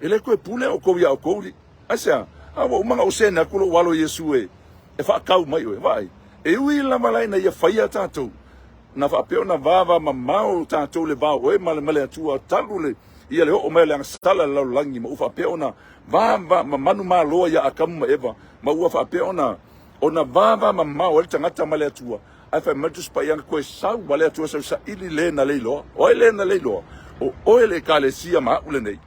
e le toe pule outou ia outou li. Aisea? A ua uma ona ou sene atu lou alo Iesu e, e faatau mai oe. Vaai, e ui lava la ina ia faia tatou, na faapea ona vavamamao tatou le va o oe ma le, ma le Atua talu le, ia le oo mai o le agasala i le lalolagi ma ua faapea ona vava ma manumaloa ia Atamu ma Eva ma ua faapea ona ona vavamamao ai le tagata ma le Atua. Ae fai mai le Tusi Paia, na toe sau ma le Atua sau saili le na le iloa. O ai le na le iloa? O oe le Ekalesia ma au lenei.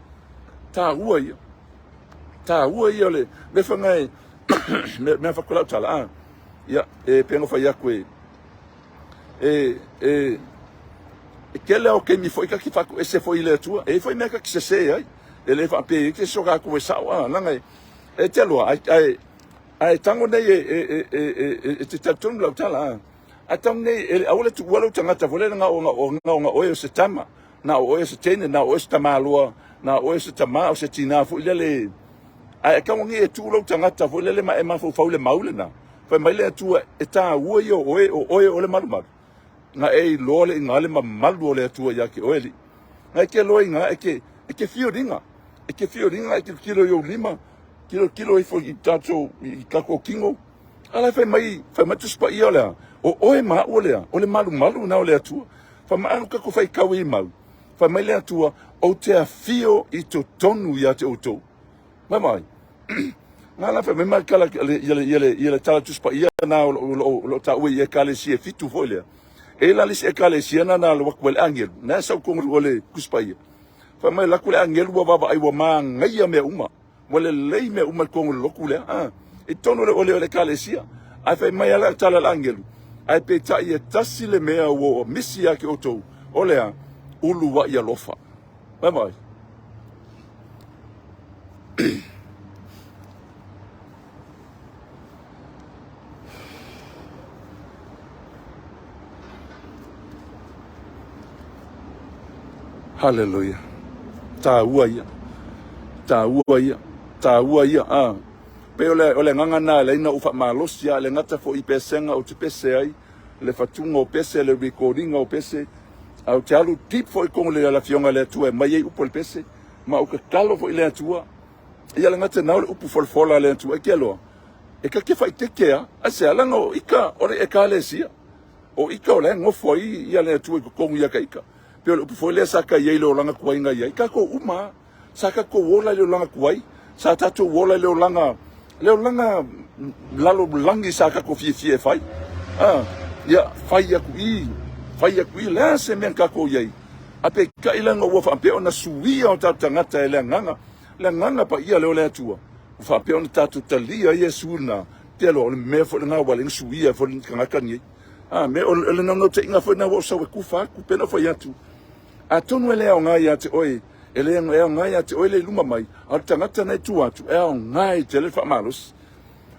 Taua ia. Taua ia o le mea fai e mea fai lau tala. Ah, ia, e pei ona fai atu e e e e tele o taimi foi ta te faatoese foi i le Atua. E i ai foi mea ta te sese ai. E le faapea e i ai se isi o tatou e sao a, leaga e e te aloa ai ai ae tago nei e e e e e e te talitonu lau tala a. Ae tago nei e aua le tuua lou tagata foi lele na o na o na o na oe o se tama, na o oe o se teine, na o oe o se tamaloa, na o oe o se tama o se tinā foi lele. Ae tago nei e tuu lou tagata foi lele ma e mafaufau i le mau lena. Fai mai le Atua e taua ia o oe, o oe o le malumalu. Na e iloa le iga le mamalu o le Atua ia te oe alii. Na e te loa iga e te e te fioliga. E te fioliga e tilotilo i ou lima, tilotilo ifo i tatou i tatou tino. A la e fai mai, fai mai Tusi Paia o le a? O oe ma au o le a? O le malumalu na o le Atua. Fai mai, a tatou faitau i mau. Fai mai le Atua, Ou te afio i totonu ia te outou. Mai mai. Nga la fai mai mai kala ia le ia le ia le tala Tusi Paia na o lo o lo taua i ekalesia e fitu foi lea. E la le isi ekalesia na na alu atu ai le agelu. Na sau tonu o le Tusi Paia. Fai mai alu atu le agelu ua vaavaai ua manaia mea uma. Ua lelei mea uma i totonu o le lotu lea. A, i totonu o le, o le, o le ekalesia. Ae fai mai ala tala a le agelu, ae peitai e tasi le mea ua misi ia te outou, o le a? Uluai alofa. Vai mai. Haleluia. Tāua ia. Tāua ia. Tāua ia. Ah. Pei o le, o le agaga na e laina u faamalosi a le gata foi i pesega ou te pese ai, le fatuga o pese, le recordinga o pese, a ou te alu deep foi i totonu o le Afioga a le Atua e aumai ai upu o le pese, ma ou tatalo foi i le Atua, ia le gata na o le upu folafola a le Atua, e ke aloa, e ka ke faaitete a, aisea, leaga o ika o le Ekalesia, o ika o la e nofo ai ia le Atua i totonu ia ka ika. Pei o le upu foi lea sa ka i ai le olaga tuai na i ai tatou uma lava. Sa tatou ola i le olaga tuai, sa tatou ola i le olaga, le olaga lalolagi sa tatou fiafia e fai. A, ia, fai atu i, fai atu i, le a se mea na tatou i ai. A peitai leaga ua faapea ona suia o tatou tagata e le agaga, le agaga paia lea o le Atua, ua faapea ona tatou talia ai Iesu lena, te aloa, o le mea foi lena ua ala ai ona suia foi le tagata lenei. A, me, o le naunautaiga foi lena ua ou sau e kufa atu, pei ona ou fai atu, atonu e le aoga ia te oe, e le aoga ia te oe le i luma mai, a o le tagata na i tua atu, e aoga i tele le faamalosi.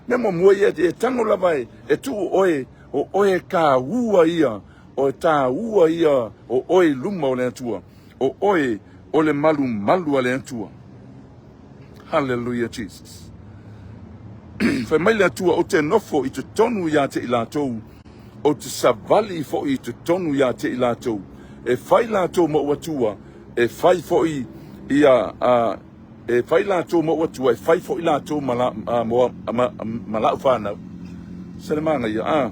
Mea muamua ia, e tago lava e, e tuu oe, o oe e taua ia, o e taua ia o oe i luma o le Atua, o oe o le malumalu a le Atua. Hallelujah Jesus. Fai mai le Atua, ou te nofo i totonu ia te i latou, ou te savali foi i totonu ia te i latou. E fai latou ma ou Atua, e fai foi ia a, e fai latou ma ou Atua, e fai foi latou ma, la, a, ma, ma, ma lau fanau. Se le manaia, a.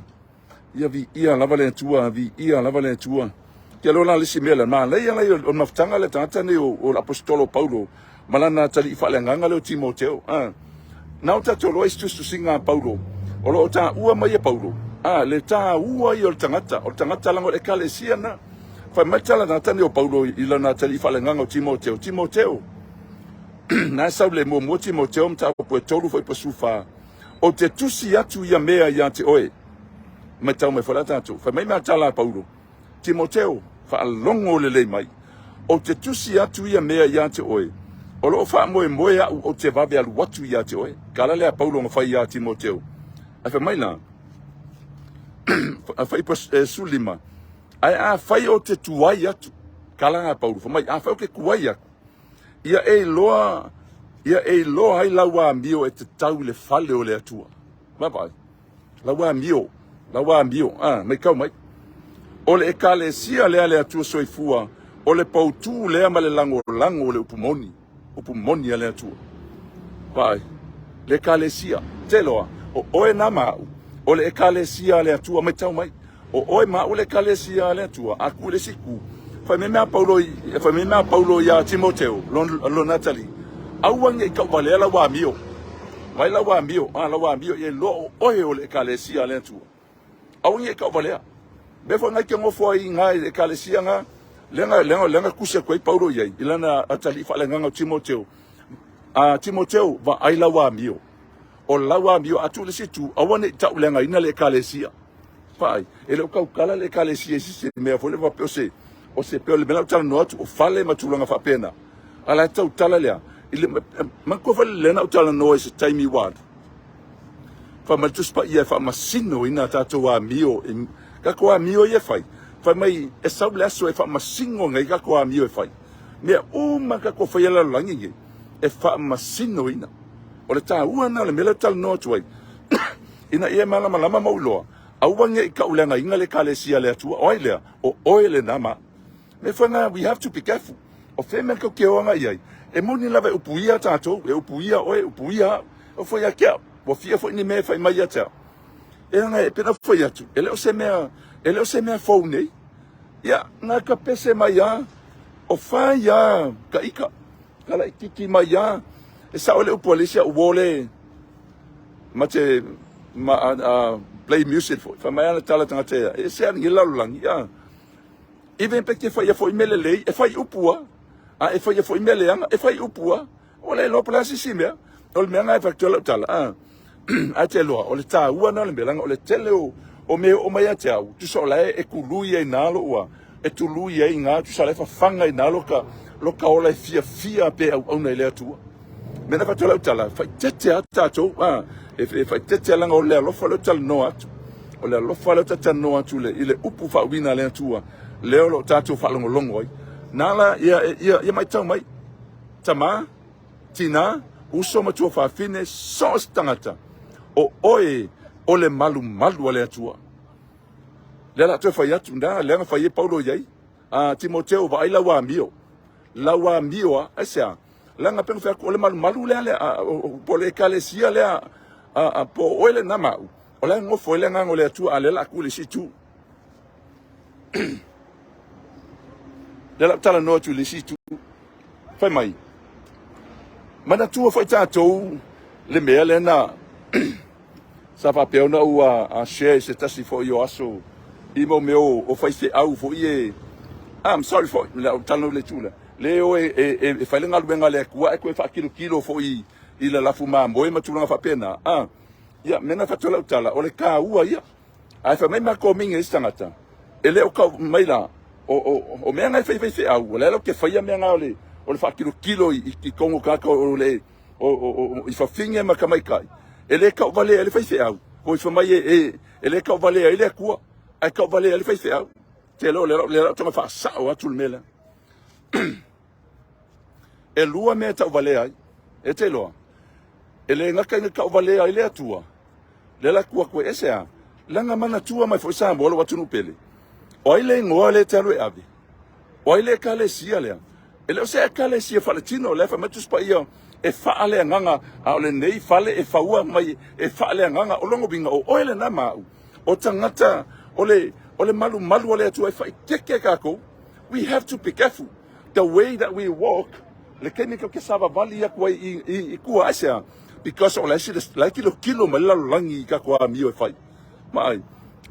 Ia viia lava le Atua, viia lava le Atua. Ia loa la le isi mea lea, manaia la ia o le mafutaga le tagata nei o, o le aposetolo Paulo ma lana atalii faaleagaga lea o Timoteo. A, na o tatou loa isi tusitusiga a Paulo, o lo o taua mai e Paulo, a, le taua ia o le tagata, o le tagata leaga o le ekalesia na. Fai mai le tala tagata nei o Paulo i lana atalii faaleagaga o Timoteo, Timoteo, na e sau le muamua Timoteo mataupu e 3 foi pa 14, Ou te tusi atu ia mea ia te oe. Matau mai foi la tatou. Fai mai mea tala a Paulo. Timoteo, faalogo lelei mai. Ou te tusi atu ia mea ia te oe. O loo faamoemoe au ou te vave alu atu ia te oe. Tala lea a Paulo na fai ia Timoteo. Ae fai mai la, fai pa 15. Ae afai ou te tuai atu. Tala a Paulo, fai mai, afai ou te tuai atu. Ia e iloa, ia e iloa ai lau amio e tatau i le fale o le Atua. Vaavaai. Lau amio, lau amio, ah, maitau mai. O le ekalesia lea a le Atua soifua, o le poutū lea ma le lagolago o le upu moni, upu moni a le Atua. Vaai, le ekalesia, te loa, o oe na ma au, o le ekalesia a le Atua, maitau mai. O oe ma au le ekalesia a le Atua, a ku i le isi ku. Fai mai mea Paulo i, fai mai mea Paulo iā Timoteo, lona atalii, Aua ne i tauvalea lau amio. Vai lau amio, a lau amio ia iloa o oe o le ekalesia a le Atua. Aua ne i tauvalea. Mea foi ngai te nofo ai i i le ekalesia nga, lea na, lea na, lea na tusi atu ai Paulo i ai, i lana atalii faaleagaga o Timoteo. A Timoteo, vaai lau amio. O lau amio, a tuu i le isi itu, aua ne i tauleagaina le ekalesia. Vaai, e le o tautala le ekalesia i se mea foi lea faapea o se, o se pei o le mea la ou talanoa atu, o fale ma tulaga faapena. A la e tautala le a? I le, manatua foi lea na ou talanoa i se taimi ua alu. Fai mai le Tusi Paia e faamasinoina a tatou amio, e, tatou amio ia e fai. Fai mai e sau le aso e faamasino nei tatou amio e fai. Mea uma tatou faia i le lalolagi nei, e faamasinoina. O le taua lena o le mea lea ou te talanoa atu ai. Ina ia malamalama ma ou iloa, aua ne i tauleagaina le Ekalesia a le Atua. O ai lea? O oe lena ma. Me foi na, we have to be careful. O fea mea tou te o agai i ai? E moni lava e upuia tatou, e upuia oe, e upuia au. E foi ia te au. Ua fia foi ni mea e fai mai ia te au. E leaga e pei ona fai atu, e le o se mea, e le o se mea fou nei. Ia, na ka pese mai lava. O fai a ka ika, ka laititi mai a. E sao le upu a le isi au uo le ma te ma, play music foi. Fai mai ana tala tagata ia, e ese ana i lalolagi. A. Even pe te faia foi mea lelei, e fai upu a. A e faia foi mea leaga, e fai upu a. Ua le iloa po o le a se isi mea. O le mea lena e fai atu ai lau tala, a. Ae te iloa, o le taua lena o le mea, leaga o le tele o, o mea e oo mai ia te au, tusa o la e, e tului ai i ina lou a, e tului ai i ina, tusa o la e fafaga i ina lo ka, lo ka ola e fiafia pe auauna i le Atua. Mea na fai atu ai lau tala, faaeteete lava tatou, a, e, e faaeteete lava leaga o le alofa lea ou te talanoa atu. O le alofa lea ou te talanoa atu i le, i le upu faauiina a le Atua, lea o lo o tatou faalogologo ai. Na ala, ia, ia, ia matau mai. Tama, tina, uso ma tuafafine, so o se tagata, o oe o le malumalu a le Atua. Lea la toe fai atu, na, lea na fai ai Paulo i ai, a Timoteo, vaai lau amio. Lau amio a, aisea? Leaga pei ona fai atu, o le malumalu lea, lea a, o, po o le ekalesia lea, a, a, po o oe lena ma au, o la e nofo ai le agaga o le Atua, a lea la a tu i le isi itu. Lea la talanoa atu i le isi itu. Fai mai, manatua foi tatou le mea lea na sa faapea ona ou a share i se tasi foi o aso i mo mea o faifeau foi e I'm sorry foi, le au talanoa i le itu lea. Le o e, e, e, e fai le galuega a le Atua ae toe faakilokilo foi i le lafu mamoe ma tulaga faapena. Ah, ia, mea na fai atu ai lau tala, o le taua ia. Ae fai mai matou minga isi tagata, e le o kau mai la, o, o, o mea na e fai faifeau, o lea latou te faia mea na o le, o le faakilokilo i, i, i tonu o tagata o le, o, o, o, i fafine ma tamaitai, e le tauvalea ai le faifeau. Oi fai mai e, e, e le tauvalea ai le Atua, ae tauvalea ai le faifeau. Te iloa o lea, lea lau faasao atu le mea lea. E lua mea e tauvalea ai. E te iloa, e le gata ina tauvalea ai le Atua, lea la atu atu e ese a, leaga manatua mai foi Samoa lou atunuu pele. O ai le igoa lea e te alu e ave? O ai le ekalesia lea? E le o se ekalesia faaletino, lea fai mai Tusi Paia e faaleagaga, a o lenei fale e faua mai e faaleagaga. O lona uiga, o oe lena ma au, o tagata o le, o le malumalu o le Atua e faaeteete tatou. We have to be careful the way that we walk. Le taimi tatou te savavali atu ai i, i, i tua, aisea? Because o la e, la e tilotilo mai le lalolagi i tatou amio e fai. Vaai,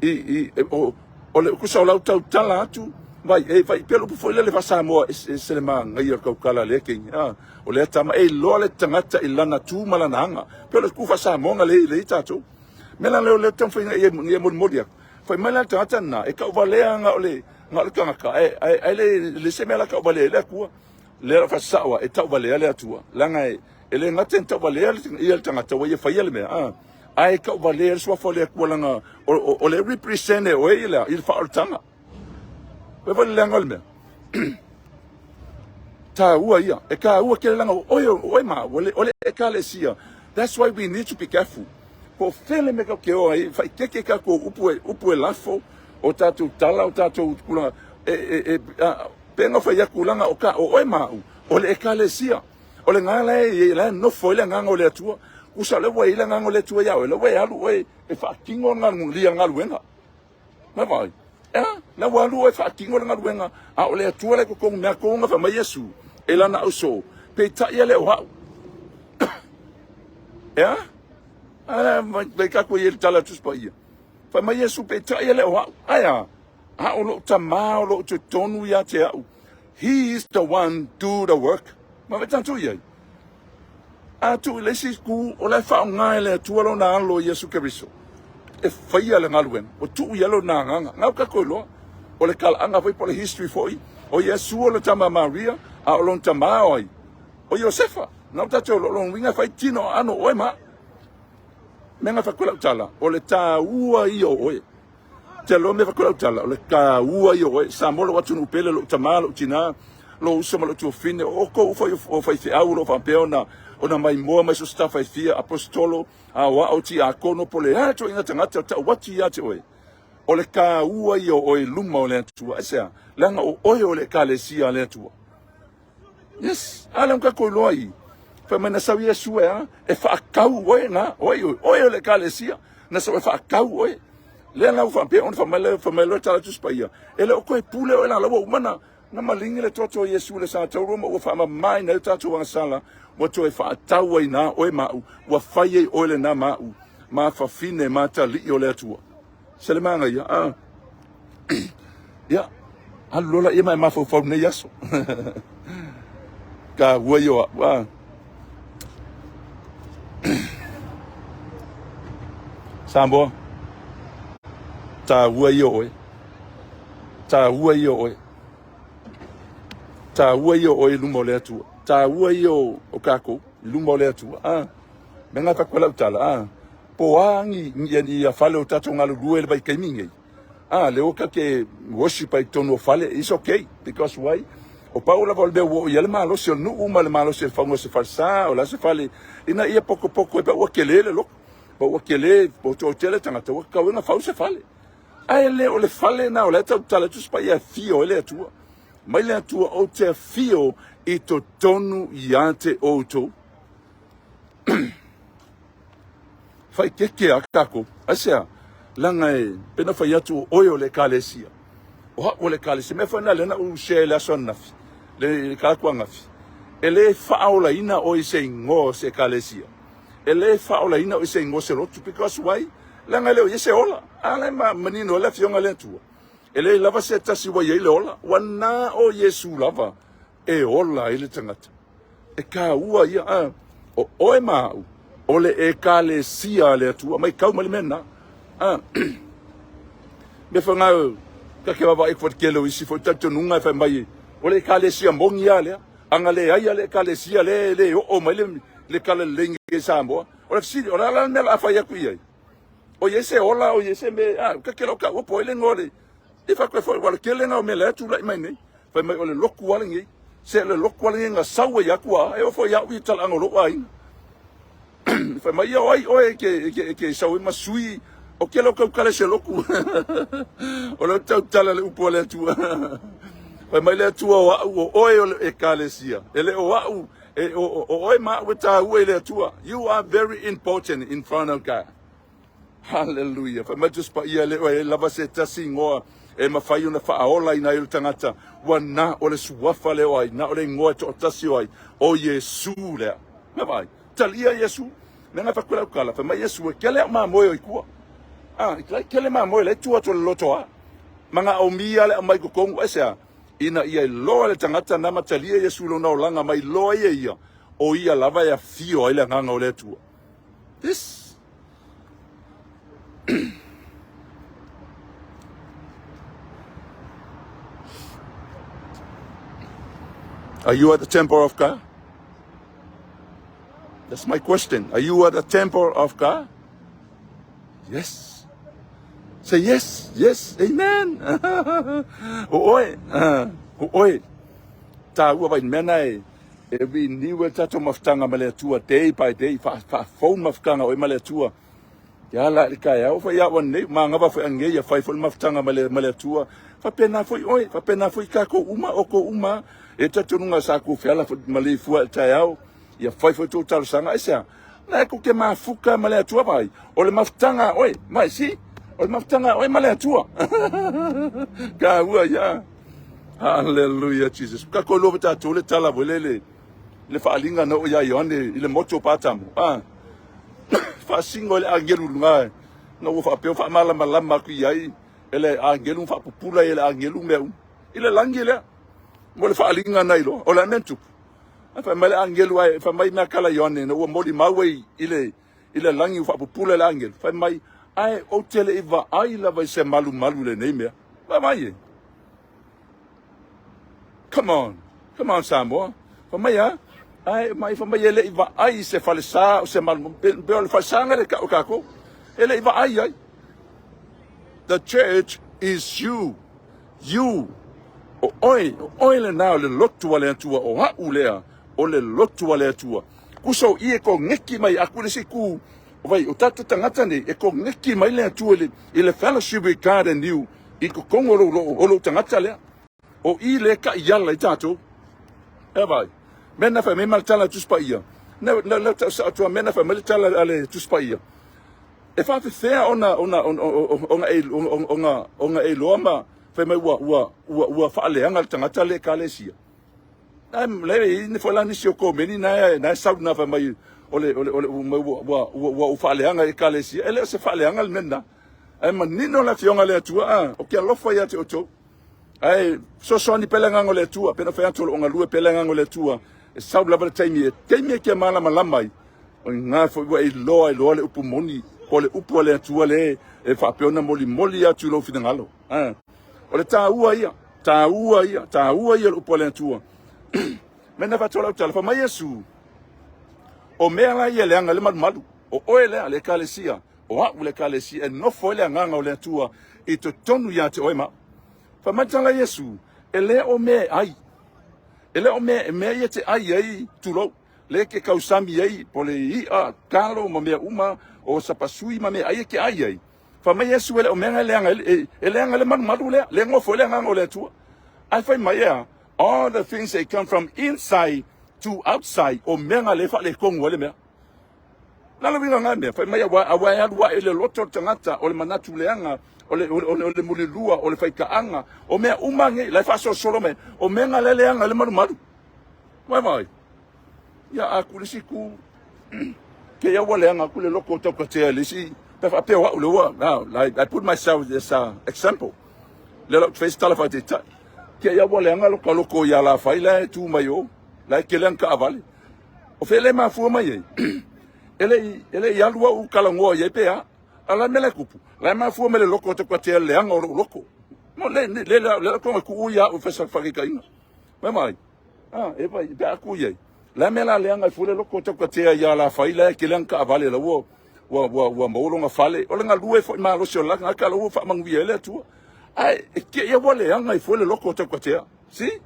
i, i, e, o, o le tusa o lau tautala atu, vai, e fai, pei o le upu foi lele faa-Samoa, e, e se le manaia o le tautala a lea teine, a, o lea tama, e iloa le tagata i lana tu ma lana aga. Pei o le tu faa-Samoa na lea i tatou. Mea la lea o lea taumafai ina ia, ia molimoli atu. Fai mai la le tagata lena, e tauvalea na o le, na o le tagata, ae, ae, ae le, le se mea la tauvalea ai le Atua. Lea la faasao e tauvalea le Atua, leaga e, e le gata ina tauvalea ia le tagata ua ia faia le mea, a, ae tauvalea le suafa o le Atua leaga o, o, o le represent e oe i le, i le faaolataga. Fai foi le leaga o le mea. Taua ia. E taua tele leaga o oe, o oe ma au, o le, o le ekalesia. That's why we need to be careful. Po o fea le mea tatou te o ai, faaeteete tatou upu e, upu e lafo, o tatou tala, o tatou tulaga, e, e, e, a, pei ona fai atu leaga o, ka, o oe ma au, o le ekalesia. O le gā la e, la e nofo ai le agaga o le Atua. Tusa o lea ua i ai le agaga o le Atua ia oe, lea ua e alu oe e faatino le galuega. Ma vaai, ea, la ua alu oe faatino le galuega, a o le Atua la i totonu mea tou na fai mai Iesu e lana ausoo, peitai e le o au. Ea, a, vai tatou i ai le tala a le Tusi Paia. Fai mai Iesu, peitai e le o au. Ae a? A o lou Tamā o lo o totonu ia te au. He is the one do the work. Ma vaai tatou i ai. A tuu i le isi itu, o la e faaaoga e le Atua lona Alo Iesu Keriso e faia le galuega. Ua tuu i ai lona agaga. Na o tatou iloa, o le talaaga foi po o le history foi, o Iesu o le tama a Maria, a o lona tama o ai? O Iosefa. Na o tatou iloa, o lona uiga e fai tino aano o oe ma au. Mea na fai atu lau tala, o le taua ia o oe. Te aloa mea fai atu lau tala, o le taua ia o oe. Samoa lou atunuu pele, lou tama, lou tina, lou uso ma lou tuafafine, o outou foi o faifeau o lo o faapea ona, ona maimoa mai so o se tafa e fia, aposetolo, aoao, tiakono, po o le a ituaiga tagata o tau atu ia te oe. O le taua ia o oe i luma o le Atua. Aisea? Leaga o oe o le Ekalesia a le Atua. Yes, a lea ua tatou iloa i fai mai na sau Iesu e a e faatau oe na oe oe oe o le ekalesia na sau e faatau oe lea la ua faapea ona fai mai le fai mai le tala Tusi Paia e le o toe pule oe la la ua uma na Na maligi le toto o Iesu i le satauro ma ua faamamaina ai o tatou agasala, ua toe faatau ai na oe ma au, ua fai ai oe lena ma au, ma fafine ma atalii o le Atua. Se le manaia, a? Ia, alu loa laia ma e mafaufau i lenei aso. Taua ia o au, a? Samoa, taua ia o oe. Taua ia o oe. Taua ia o oe i luma o le Atua. Taua ia o tatou i luma o le Atua. A, me ngā taku lau tala, a, po a ni, ni, ni a fale o tatou galulue le vaitaimi nei. A, le o ka ke worship ai tonu o fale, it's okay, because why? O pau lava o le mea ua oo i ai le malosi o le nuu ma le malosi o le fauga o se falesa, o le a se fale, ina ia pokopoko ai pe ua tele le lotu, pe ua tele, pe ua toatele tagata, ua tatau ai ona fau se fale. Ae le o le fale na o la e tautala atu se paia e afio ai le Atua. Mai le Atua ou te afio i totonu ia te outou. Faaeteete a tatou. Aisea? Leaga e pei ona fai atu o oe o le Ekalesia. O au o le Ekalesia. Mea foi lena lea na ou share i le aso ananafi, le talaatu ananafi. E le faaolaina oe i se igoa o se Ekalesia. E le faaolaina oe i se igoa o se lotu. Because why? Leaga e le o i ai se ola. A la e manino ai le Afioga a le Atua. E leai lava se tasi ua i ai le ola. Ua na o Iesu lava e ola ai le tagata. E taua ia, a, o oe ma au, o le Ekalesia a le Atua. Maitau mai le mea lena. A, mea foi lena, ta te vaavaai atu foi i le tele o isi foi talitonuga e fai mai, o le Ekalesia moni lava lea. A na leai lava le Ekalesia lea e le oo mai le, le talalelei i Samoa. O le fesili, o le a la le mea o le a fai atu i ai? O i ai se ola, o i ai se mea, a, ta te le o taua po o ai le igoa o le, e fai atu ai foi, aua o le tele lena o mea o lea e tulai mai nei. Fai mai o le lotu lava lenei. Se o le lotu lava lenei na sau ai atu a, e oo foi ia au i talaaga o lou aiga. Fai mai, ia o ai oe e te, e te, e te sau ai ma sui, o ke leo tautala i se lotu. O leo tautala le upu a le Atua. Fai mai le Atua o au o oe o le Ekalesia. E le o au, e, o, o, o oe ma au e tāua i le Atua. You are very important in front of God. Haleluia! Fai mai Tusi Paia, e le o i ai lava se tasi igoa e mafai ona faaolaina ai o le tagata, ua na o le suafa lea o ai, na o le igoa e toatasi o ai, o Iesu lea. Mea vaai, talia Iesu. Mea na fai atu lau tala, fai mai Iesu, e kele au mamoe o i tua. Ah, i kele mamoe la e tua atu o le lotoa. Manaomia le aumai i totonu, aisea? Ina ia iloa le tagata na ma talia Iesu i lona olaga ma iloa ai e ia, o ia lava e afio ai le Agaga o le Atua. This Are you at the temple of God? That's my question. Are you at the temple of God? Yes. Say yes, yes, amen. O oe, o oe. Tāua vai mea na e E renew e tatou mafutaga ma le Atua day by day, faafou mafutaga oe ma le Atua. Ia ala i le taeao, fai au anei, manava foi anei, ia fai foi le mafutaga ma le, ma le Atua. Faapena foi oe, faapena foi tatou uma, outou uma, e talitonuga sa tou feala foi ma le fua i le taeao, ia fai foi tou talosaga, aisea? Na e tou te mafuta ma le Atua vai, o le mafutaga a oe, mai si, o le mafutaga a oe ma le Atua. Taua ia. Hallelujah Jesus. Ka ko lova tatou le tala foi lele le faaaliga na oo ia Ioane i le motu o Patamo. Ah. Faasino e le agelu luga na ua faapea faamalamalama atu i ai e le agelu faapupula e le agelu mea uma. I le lagi lea mo le faaaliga na iloa. O le a mea na tupu? Ae fai mai le agelu ae fai mai mea kala Ioane na ua molimau ai i le i le lagi ua faapupula e le agelu. Fai mai ae ou te le i vaai lava i se malumalu i lenei mea. Vaai e. Come on. Come on Samoa. Fai mai a? Ae mai fai mai e le i vaai i se falesa o se malu pe o le falesa na le tau e tatou. E le i vaai ai. The church is you. You. O oe, o oe lena o le lotu a le Atua, o au lea o le lotu a le Atua. Kusa o i e koneki mai aku le isi ku, vai, o tatou tagata nei, e koneki mai le Atua i le, i le fellowship with God and you, i totonu o lou, o lou tagata lea. O i le taiala i tatou. E vai. Mea na fai mai ma le tala a le Tusi Paia. Na, na, na tau sao atu mea na fai mai le tala a le Tusi Paia. E faafefea ona, ona, ona, ona, ona, ona, ona, ona e iloa ma Fai mai ua ua ua ua faaleaga le tagata le ekalesia. Ai le i ni foi la nisi o komeni na na sau na fai mai o le o le o le ua ua ua ua u faaleaga i ekalesia. E le o se faaleaga le mea lena. Ae manino le afioga a le Atua, a, o ke alofa ia te outou. Ae fesoasoani pea le agaga o le Atua, pei ona fai atu o lo o galue pea le agaga o le Atua, e sau lava le taimi e taimi e te malamalama ai, o lena foi ua e iloa ai loa le upu moni, po o le upu a le Atua lea e faapea ona molimoli atu i lou finagalo. A, o le taua ia, taua ia, taua ia o le upu a le Atua. Mea na avatu lau tala, fai mai Iesu, o mea la ia e leaga ai le malumalu, o oe lea le ekalesia, o au le ekalesia e nofo ai le agaga o le Atua i totonu ia te oe ma au. Fai mai le tala a Iesu, e le o mea e ai, e le o mea, mea ia te ai ai, tulou, le ke tausami ai, po o le i'a, talo ma mea uma, o sapasui ma mea ai e te ai ai. Fai mai Iesu, e le o mea e leaga ai, e leaga le malumalu lea, le nofo ai le agaga o le Atua. Ae fai mai e a? All the things that come from inside to outside, o mea na le faaletonu ai le mea. Na le uiga na mea, fai mai aua, aua e alu ae i le loto o le tagata, o le manatu leaga, o le, o le, o le, o le mulilua, o le faitaaga, o mea uma nei, la e faasolosolo mai, o mea na le leaga i le malumalu. Vai vai. Ia a ku le isi ku, ke ia ua leaga aku le loko o taukatea i le isi, pe faapea o au le ua, now, like, I put myself as a example. Le lau face tala faataitai. Ke ia ua leaga lo ka loko i alafai la e tu mai o, la e kele ana taavale. O fea le mafua mai ai? E le i, e le i alu au talanoa i ai pe a. A la mea la e tupu, la e mafua mai le loko o taukatea le leaga o lou loko. Mo le, le, le, le, le tonga tuu ia au e fai faataitaiga. Mai mai. Ah, e vai, pe a ku i ai. La mea la leaga ai fua le loko o taukatea i alafai la e kele ana taavale la ua ua ua ua maua lona fale. O le galue foi malosi o le tagata la ua faamanuia ai le Atua. Ae e te i ua leaga ai fua le loko o taukatea. See?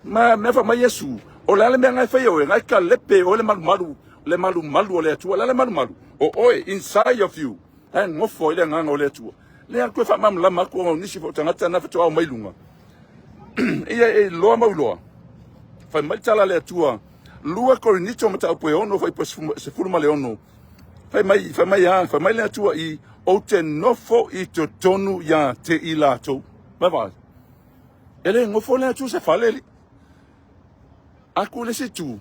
Ma mea fai mai Iesu, o le a le mea na e faia oe, na e kalepe oe le malumalu, le malumalu o le Atua. O le a le malumalu? O oe, inside of you. La e nofo ai le agaga o le Atua. Lea toe faamalamalama atu ona o nisi foi o tagata na faatoa omai i luga. Ia e iloa mau iloa. Fai mai le tala a le Atua, 2 Korinito mataupu e 6 fuaiupu 16. Fai mai, fai mai a, fai mai le Atua i, ou te nofo i totonu ia te i latou. Vai vai. E le nofo le Atua se fale li. Aku le isi itu.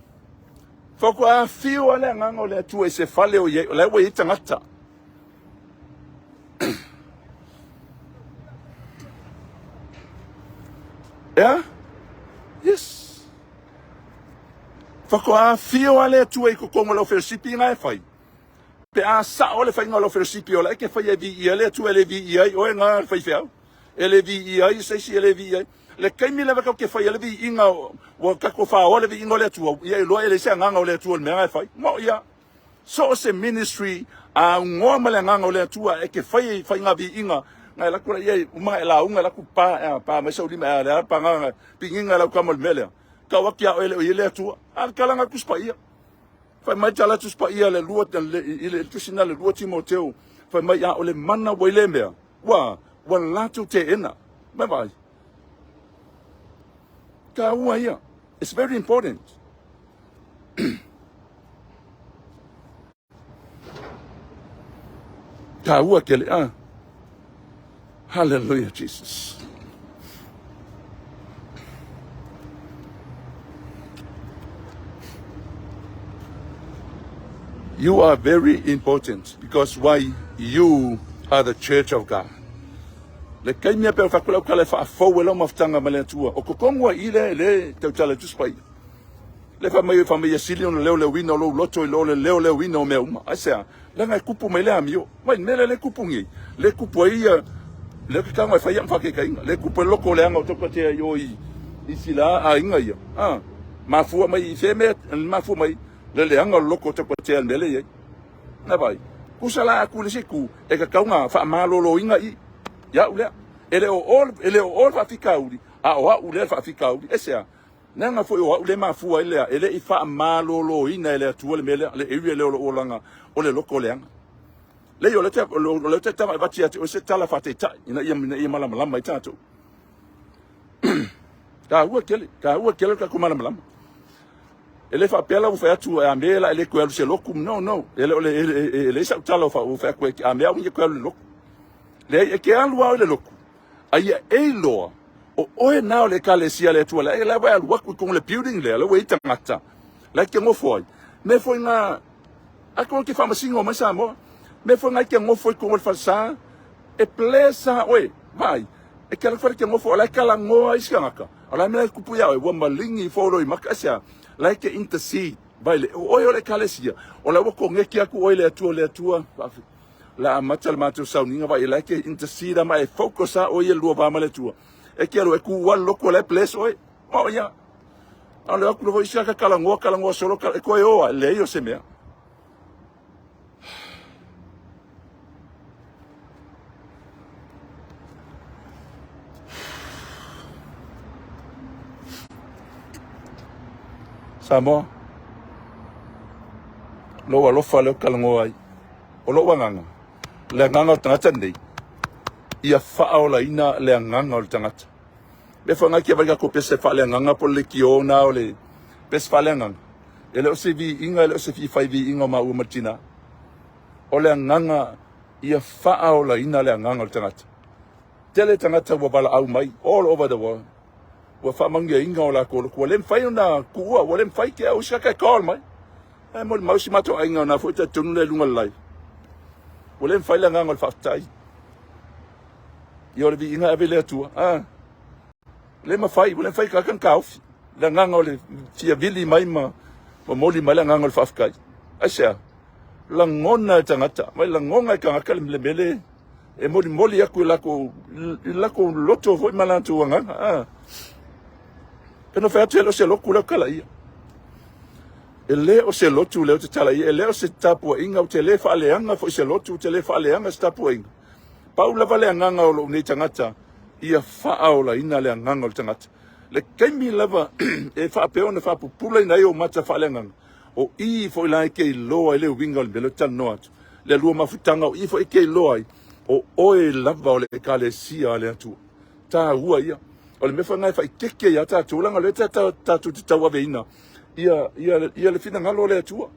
Faatoa afio lava le agaga o le Atua i se fale o i ai, o la ua i ai tagata. Ea? Yes. Faatoa afio lava le Atua i totonu o lau fellowship na e fai. Pe a sao le faiga o lau fellowship o la e te faia e viia le Atua e le viia ai oe na le faifeau. E le viia ai se isi e le viia ai. Le taimi lava tatou te faia le viiga ua tatou faoa le viiga o le Atua, ia iloa e leai se agaga o le Atua i le mea na e fai. Mo ia. So o se ministry a augoa ma le agaga o le Atua e te fai i faiga viiga na e laku la ia uma e lauga e laku pa e pa mai sau lima e le pa nga pigiga lau kama le mea lea. Tau atu ia oe le o i le Atua. A le tala na Tusi Paia. Fai mai tala Tusi Paia le lua le i le tusi na le 2 Timoteo. Fai mai a o le mana ua i le mea. Ua ua latou teena. Mai vai. Taua ia. It's very important. Taua tele a. Hallelujah Jesus. You are very important because why you are the church of God. Le taimi a pe o whakula ukala e whaafou e lau mafutanga ma le Atua. O totonu ai i le le tautala i Tusi Paia. Le fai mai, fai mai ia sili ona leoleoina o lou loto i lo le leoleoina o mea uma. Aisea? Leaga e kupu mai le amio. Mai le mea lea le kupu nei. Le kupu ai ia le ke tago e fai ia faataitaiga. Le kupu e loko leaga o taukatea i o i i sila aiga ia. Ah, mafua mai i fea mea, mafua mai le leaga o le loko o taukatea le mea le i ai. Na vai. Kusa la aku le isi itu, e tatau ona faamaloloina i ia'u lea. E le o o, e le o o le faafitauli, a o a'u lea le faafitauli. Aisea? Leaga foi o a'u lea e mafua ai lea, e le i faamaloloina e le Atua le mea lea, le area lea o lo'u olaga o le loto leaga. Leai, o lea ou te tau avatu ia te oe se tala faataitai ina ia, ina ia malamalama ai tatou. Taua tele, taua tele le tatou malamalama. E le faapea la ua fai atu a me la e le toe alu se lotu. No, no. E le o le e leai sau tala ua fai atu a me au ia toe alu i le lotu. Leai, e te alu lava i le lotu. A ia e iloa, o oe na o le Ekalesia a le Atua, la la ua e alu atu i totonu o le building lea, la ua i ai tagata, la e te nofo ai. Mea foi na, atonu e te faamasino mai Samoa. Mea foi na e te nofo i totonu o le falesa, e bless lava oe. Vaai, e te alu atu e te nofo, o la e talanoa isi tagata, o le a le mea la e tupu ia oe, ua maligi ifo lou mata, aisea? La e te intercede. Vaai le, o oe o le Ekalesia, o la ua koneti atu oe i le Atua, le Atua, faafetai. La amata le matou sauniga vaai la e te intercede ma e focus a oe ia lua va ma le Atua. E te alu e ku alu lotu la e bless oe. Ma o ia. A le atu foi isi ka talanoa talanoa solo e toe o a leai o se mea. Samoa, lou alofa lea ou te talanoa ai. O lou agaga, le agaga o le tagata lenei, ia faaolaina le agaga o le tagata. Mea foi ngai ke vai ka pese faaleagaga po le lekiō na o le pese faaleagaga. E le o se viiga, e le o se fia fai viiga o maua ma le tina. O le agaga ia faaolaina le agaga o le tagata. Tele tagata ua valaau mai all over the world. Ua faamanuiaina o latou lotu. Ua le mafai ona tuua, ua le mafai te au isi ka call mai. Ae molimau si matou aiga o na foi talitonu lea i luga o le live. Ua le mafai le agaga o le faafetai. Ia o le viiga e ave i le Atua. Ah, le mafai, ua le mafai tagata ona taofi. Le agaga o le fia vili mai ma momoli mai le agaga o le faafetai. Aisea? Lagona e tagata, mai lagona e tagata le mele e molimoli atu i lakou i lakou loto foi ma latou agaga. Ah. E no fai atu e le o se lotu lea o tala ia. E le o se lotu lea ou te tala ia, e le o se tapuaiga, ou te le faaleaga foi se lotu, ou te le faaleaga se tapuaiga. Pau lava le agaga o lou nei tagata, ia faaolaina le agaga o le tagata. Le taimi lava e faapea ona faapupulaina ai ou mata faaleagaga, o i foi la e te iloa ai le uiga o le mea lea ou te talanoa atu. Le lua mafutaga, o i foi e te iloa ai, o oe lava o le Ekalesia a le Atua. Taua ia. O le mea foi lena e faaeteete ia tatou, leaga o lea tatou te tauaveina ia, ia, ia le finagalo o le Atua.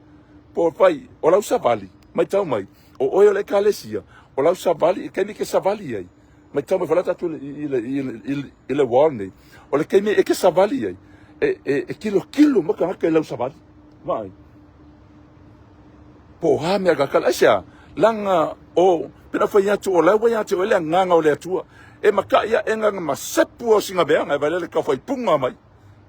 Po o fai, o lau savali, matau mai, o oe o le Ekalesia, o lau savali, i taimi e te savali ai, matau mai foi la tatou i le, i le, i le, i le wall nei, o le taimi e te savali ai, e, e, e tilotilo mai tagata i lau savali. Vaai. Po o a mea kakala. Aisea? Leaga o, pena fai atu o la ua ia te oe le agaga o le Atua. E makaʻi aʻe ga masepu o singa mea, ngai vale le kau fai punga mai.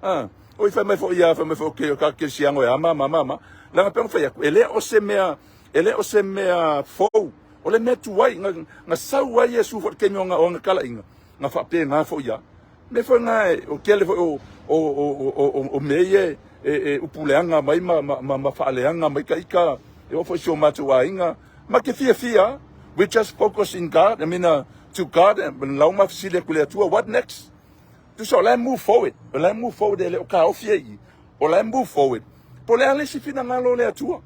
Ah, oi fai mai foi ia, fai mai foi okay, o ka kelesiano e ama, ama, ama, ama. Leaga pei ona fai atu, e le o se mea, e le o se mea fou. O le mea tuai, na, na sau ai Iesu foi i le taimi o ana, o ana talaiga, na faapena foi ia. Mea foi na o tele foi o, o, o, o, o, o mea ia e, e, e upuleaga mai ma, ma, ma, ma faaleaga mai ka ika, e oo foi i si o matou aiga. Ma te fiafia, we just focus in God, I mean, to God, lau ma fesili atu i le Atua, what next? Tusa o la e move forward, o la e move forward e le o taofi ai i, o la e move forward. Po o le a le isi finagalo o le Atua?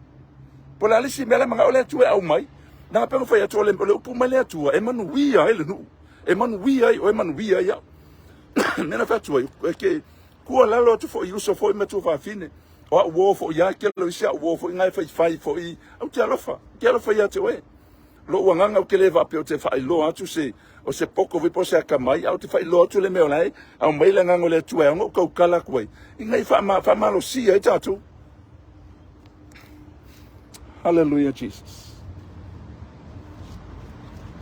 Po o le a le isi mea la e manao le Atua e aumai? Leaga pei ona fai atu, o le, o le upu mai le Atua, e manuia ai le nuu, e manuia ai oe, manuia ai au. Mea na fai atu ai, e ke tuualalo atu foi i uso foi ma tuafafine, o au uo foi ia, kelo isi au uo foi na e faifai foi, ou te alofa, ou te alofa ia te oe. Lou agaga ou te le faapea ou te faailoa atu se o se poto foi po o se akamai, a ou te faailoa atu le mea o la e aumai le agaga o le Atua e ao ona ou tautala atu ai, ina ia faamalosia ai tatou. Hallelujah, Jesus.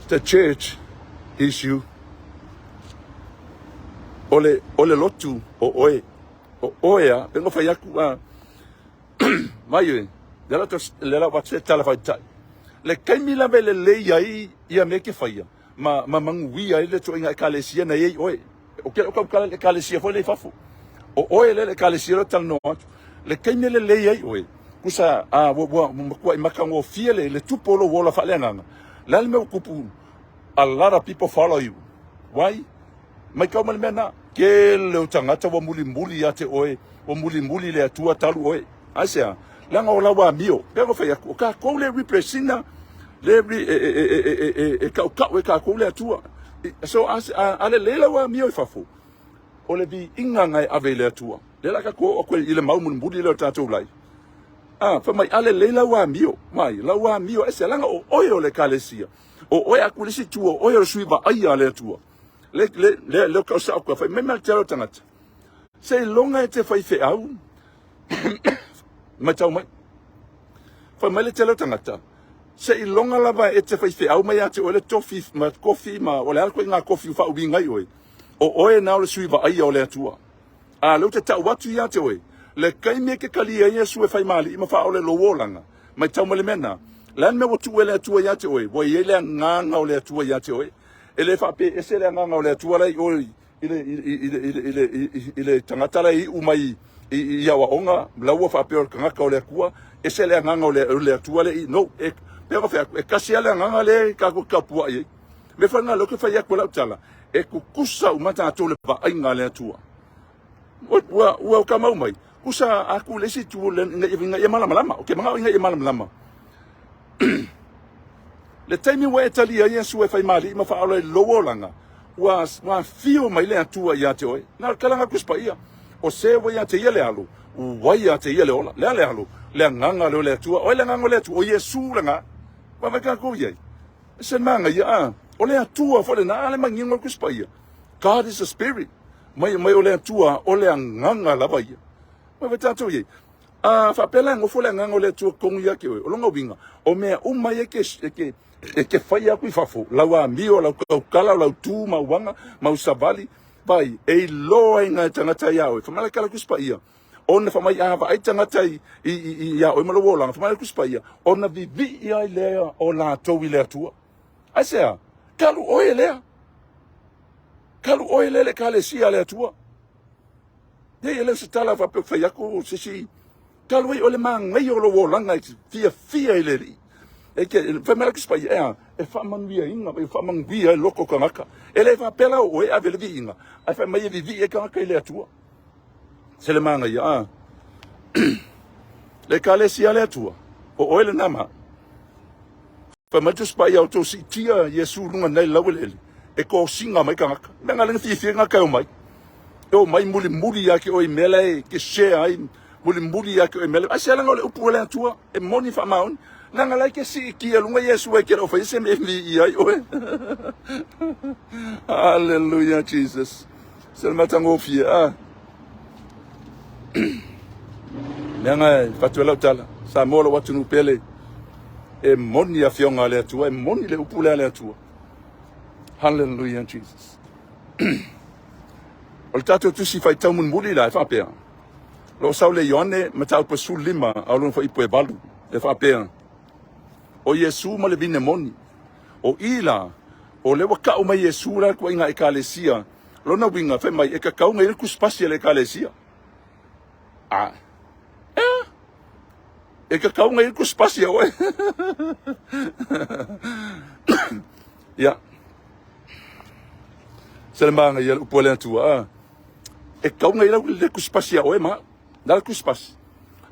The church is you. O le, o le lotu o oe. O oe a, pe fai atu a, mai e, le la le la wa se tala fai tai. Le taimi lava e lelei ai ia mea ke faia, ma, ma manuia ai le toaiga ekalesia na i ai oe. O ke o tautala i le ekalesia foi lea i fafo. O oe lea le ekalesia lea ou te talanoa atu. Le taimi e lelei ai oe, tusa a ua, ua matuai matagofie le, le tupu o lou ola faaleagaga. Le a le mea ua tupu? A lot of people follow you. Why? Maitau mai le mea lena. Tele o tagata ua mulimuli ia te oe, ua mulimuli le Atua talu oe. Aisea? Leaga o lau amio. Pei ona fai atu, o tatou le replace ina, le e, e, e, e, e, e, e tautau e tatou le Atua. So, a, a, a lelei lau amio i fafo, o le viiga na e ave i le Atua. Lea la tatou oo atu i le mau mulimuli lea o tatou life. Ah, fai mai, a lelei lau amio, mai, lau amio, aisea? Leaga o oe o le Ekalesia. O oe atu i le isi itu, o oe o le sui vaaia a le Atua. Le le le le ka sa ko fai mai ma te tagata. Seiloga e te faifeau matau mai. Fai mai le tele o tagata, seiloga lava e te faifeau mai ia te oe le tofi ma kofi ma o le a le ituaiga kofi ua faauiga ai oe, o oe na o le sui vaaia o le Atua. A o lea ou te tau atu ia te oe, le taimi e te talia ai Iesu e fai ma Alii ma Faaola i lou olaga, matau mai le mea lena, le a le mea ua tuu e le Atua ia te oe, ua i ai le Agaga o le Atua ia te oe. E le faapea ese le Agaga o le Atua la e i oe i le, i le, i le, i le, i le, i le tagata la e iu mai i, i, i aoaoga, la ua faapea o le tagata o le Atua, ese le agaga o le, o le Atua le i, no, e, pei ona fai atu, e tasi lava le agaga lea e tatou te tapuai ai. Mea foi lena o lea ou te fai atu ai lau tala, e tutusa uma tatou i le vaaiga a le Atua. Ua, ua, ua ta mau mai, tusa a tu i le isi itu ina ia, ina ia malamalama. Ou te manao ina ia malamalama. Le taimi ua e talia ai Iesu e fai ma Alii ma Faaola i lou olaga, ua, ua afio mai le Atua ia te oe. Na o le tala a Tusi Paia, o se ua ia te ia le alo, ua ia te ia le ola. Le a le alo? Le agaga lea o le Atua. O ai le agaga o le Atua? O Iesu lena. Vaavaai tatou i ai. E se manaia, a? O le Atua foi lena, a le manino o le Tusi Paia. God is a spirit. Mai, mai o le Atua, o le agaga lava ia. Vaavaai tatou i ai. A faapea la e nofo le agaga o le Atua tonu ia te oe, o lona uiga, o mea uma ia e te, e te, e te fai atu i fafo, lau amio, lau tautala, lau tu ma uaga, ma au savali, vai, e iloa ai nai tagata ia oe. Fai mai la le Tusi Paia, ona fai mai a vaai tagata i, i, i, ia oe ma lou olaga, fai mai la le Tusi Paia, ona vivii ai lea o latou i le Atua. Aisea? Talu oe lea. Talu oe lea le Ekalesia a le Atua. Nei, e le o se tala faapea fai atu se isi talu ai o le manaia o lou olaga e fiafia i le Alii. E te, fai mai la Tusi Paia, e a, e faamanuiaina, e faamanuia ai loto o tagata. E le faapea la o oe e ave le viiga, ae fai mai e vivii ai tagata i le Atua. Se le manaia, a. Le Ekalesia a le Atua, o oe lena ma. Fai mai le Tusi Paia, outou siitia Iesu i luga nei i le laueleele, e tosiga mai tagata. Mea na lea na fiafia tagata e omai. E omai mulimuli ia te oe i mea la e te share ai, mulimuli ia te oe i mea la. Aisea leaga o le upu a le Atua, e moni faamaoni. Leaga la e te siitia i luga Iesu e te le o faia se mea e viia ai oe. Hallelujah Jesus. Se le matagofie, ah. Leaga e fatu ai lau tala, Samoa lou atunuu pele, e moni afioga a le Atua, e moni le upu lea a le Atua. Hallelujah Jesus. O le tatou tusi faitau mulimuli la e faapea, lo sau le Ioane mataupu 15 a o lona fuaiupu e 8, e faapea, o Iesu ma le vine moni. O i la, o lea ua tau mai Iesu la le tuaiga ekalesia, lona uiga fai mai e tatau ona i ai le tusipasi a le ekalesia. A, e, e tatau ona i ai le tusipasi a oe. Ia, se le manaia le upu a le Atua, a, e tatau ona i ai le tusipasi a oe ma au. Le a le tusipasi?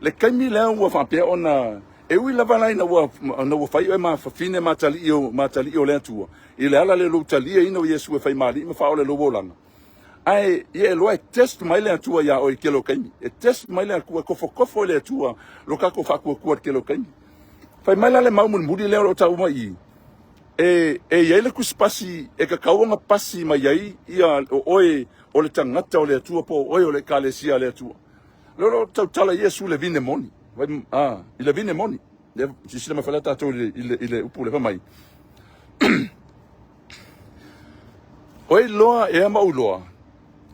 Le taimi lea ua faapea ona e ui lava la ina ua, ina ua fai oe ma fafine ma atalii o, ma atalii o le Atua, i le ala lea o lou taliaina o Iesu e fai ma Alii ma Faaola i lou olaga. Ae ia e iloa e test mai le Atua iā oe i le tele o taimi. E test mai le Atua, e kofokofo e le Atua lo tatou faatuatua i le tele o taimi. Fai mai la le mau mulimuli lea o lo o tau mai i i, e, e i ai le tusipasi e tatau ona pasi mai ai ia o oe o le tagata o le Atua po o oe o le Ekalesia a le Atua. Lea o lo o tautala Iesu i le vine moni. Vai, a, i le vine moni. Lea, silasila mai foi la tatou i le, i le, i le upu lea fai mai. O e iloa ea ma ou iloa,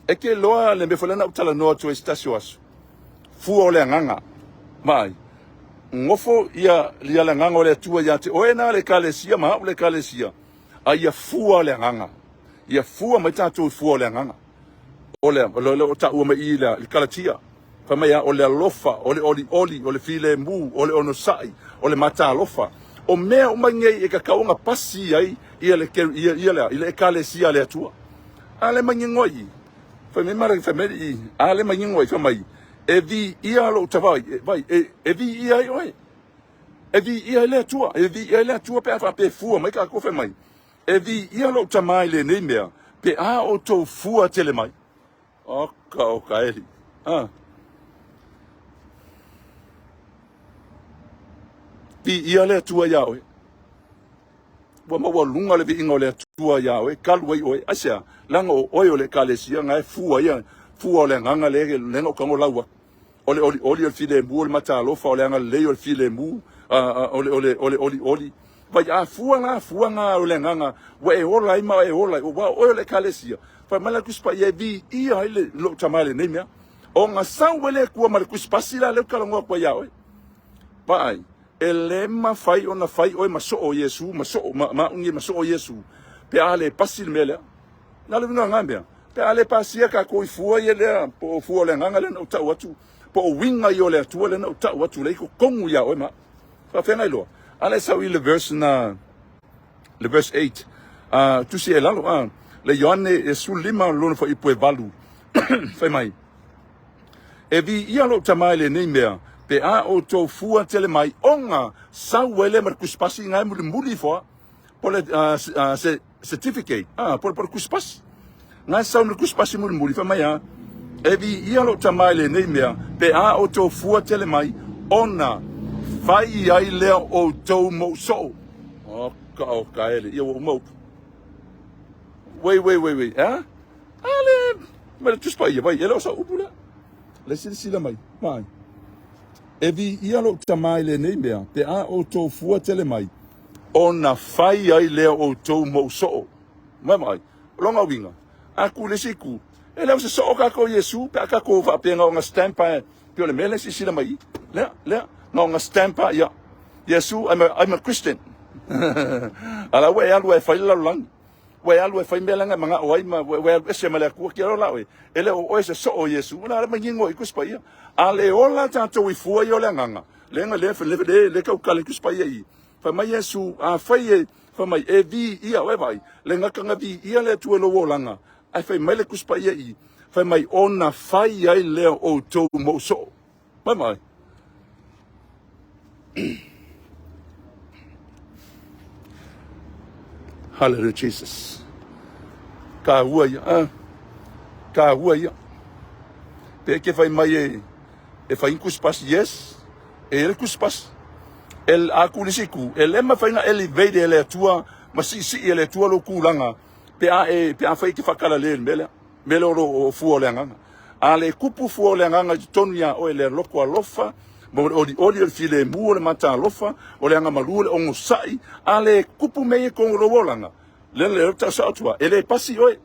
e te iloa le mea foi lea na ou talanoa atu ai se tasi o aso. Fua o le agaga. Vaai, nofo ia, ia le agaga o le Atua ia te oe na le ekalesia ma au le ekalesia, a ia fua le agaga. Ia fua mai tatou i fua o le agaga. O le, o le, o taua mai i le, le Kalatia. Fai mai a, o le alofa, o le olioli, o le filemu, o le onosai, o le matalofa. O mea uma nei e tatau ona pasi ai ia le, ia, ia le, i le ekalesia a le Atua. A le manino ai i. Fai mai mara, fai mai i, a le manino ai, fai mai, e viia lou tavai, e, vai, e, e viia ai oe. E viia ai le Atua, e viia ai le Atua pe a faapea e fua mai tatou fai mai. E viia lou tama i lenei mea, pe a outou fua tele mai. Oka oka e alii. Ah. Viia le Atua iā oe. Ua maualuga le viiga o le Atua iā oe, talu ai oe. Aisea? Leaga o oe o le Ekalesia na e fua ia, fua o le agaga lea, lea na ou tago lau atu. O le olioli, o le filemu, o le matalofa, o le agalelei, o le filemu, o le, o le, o le olioli. Vai a fua la, fua na o le agaga ua e ola ai ma e ola ai, aua o oe o le Ekalesia. Fai mai la le Tusi Paia e viia ai le, lou Tama i lenei mea. Ona sau ai le Atua ma le Tusi Pasi la lea ou te talanoa atu ai iā oe. Vaai, e le mafai ona fai oe ma soo o Iesu, ma soo, ma, ma au nei ma soo o Iesu, pe a le pasi le mea lea. Na le uiga o na mea, pe a le pasia tatou i fua ia lea, po o fua o le agaga lea na ou tau atu, po o uiga ia o le Atua lea na ou tau atu lea i totonu ia oe ma au. Faafeagai loa. A lea sau i le verse na, le verse 8, tusi e lalo, le Ioane e 15 lona fuaiupu e 8, fai mai, E viia lou Tama i lenei mea, pe a outou fua tele mai, ona sau ai lea ma le tusipasi na e mulimuli ifo a, po le se certificate, po le tusipasi. Na e sau ma le tusipasi mulimuli, fai mai a, E viia lou Tama i lenei mea, pe a outou fua tele mai, ona fai ai lea outou mou soo. Oka oka ele, ia ua uma upu. Wei, wei, wei, wei, a? Ale, mai le Tusi Paia, vai, e le o sau upu lea. Le silasila mai, mai. E viia lou Tama i lenei mea, pe a outou fua tele mai, ona fai ai lea outou mou soo. Mai mai, o lona uiga, a ku le isi itu, e le o se soo tatou Iesu pe a tatou faapea na ona stamp a, pei o le mea lea silasila mai i, lea, lea, na ona stamp a, ia, Iesu, I'm a Christian. A la ua e alu e fai le lalolagi. Ua e alu e fai mea leaga e manao ai ma ua e alu ese ma le Atua. Kia ola oe, e le o oe se soo o Iesu. Ua le manino i Tusi Paia. A le ola tatou i fua ia o le agaga, le na le le le le tautala i Tusi Paia i. Fai mai Iesu, a fai e, fai mai, e viia, oe vaai, le gata na viia le Atua i lou olaga, ae fai mai le Tusi Paia i, fai mai, ona fai ai lea o outou mou soo. Mai mai. Hallelujah Jesus. Tāua ia. Ah. Tāua ia. Pe ke fai mai e e fai kuspas yes. E ele kuspas. El a ku lisi ku. E le mafai na elevate e le Atua ma siisii e le Atua lou kulaga pe a e pe a fai ke whakala le mele. Mele o lou fua o le agaga. A le kupu fua o le agaga i totonu iā oe le loko alofa, ma o le olioli o le filemu o le matalofa, o le agamalu o le onosai, a le kupu mea ia i totonu o lou olaga, lea le tau sao atu a, e le pasi oe.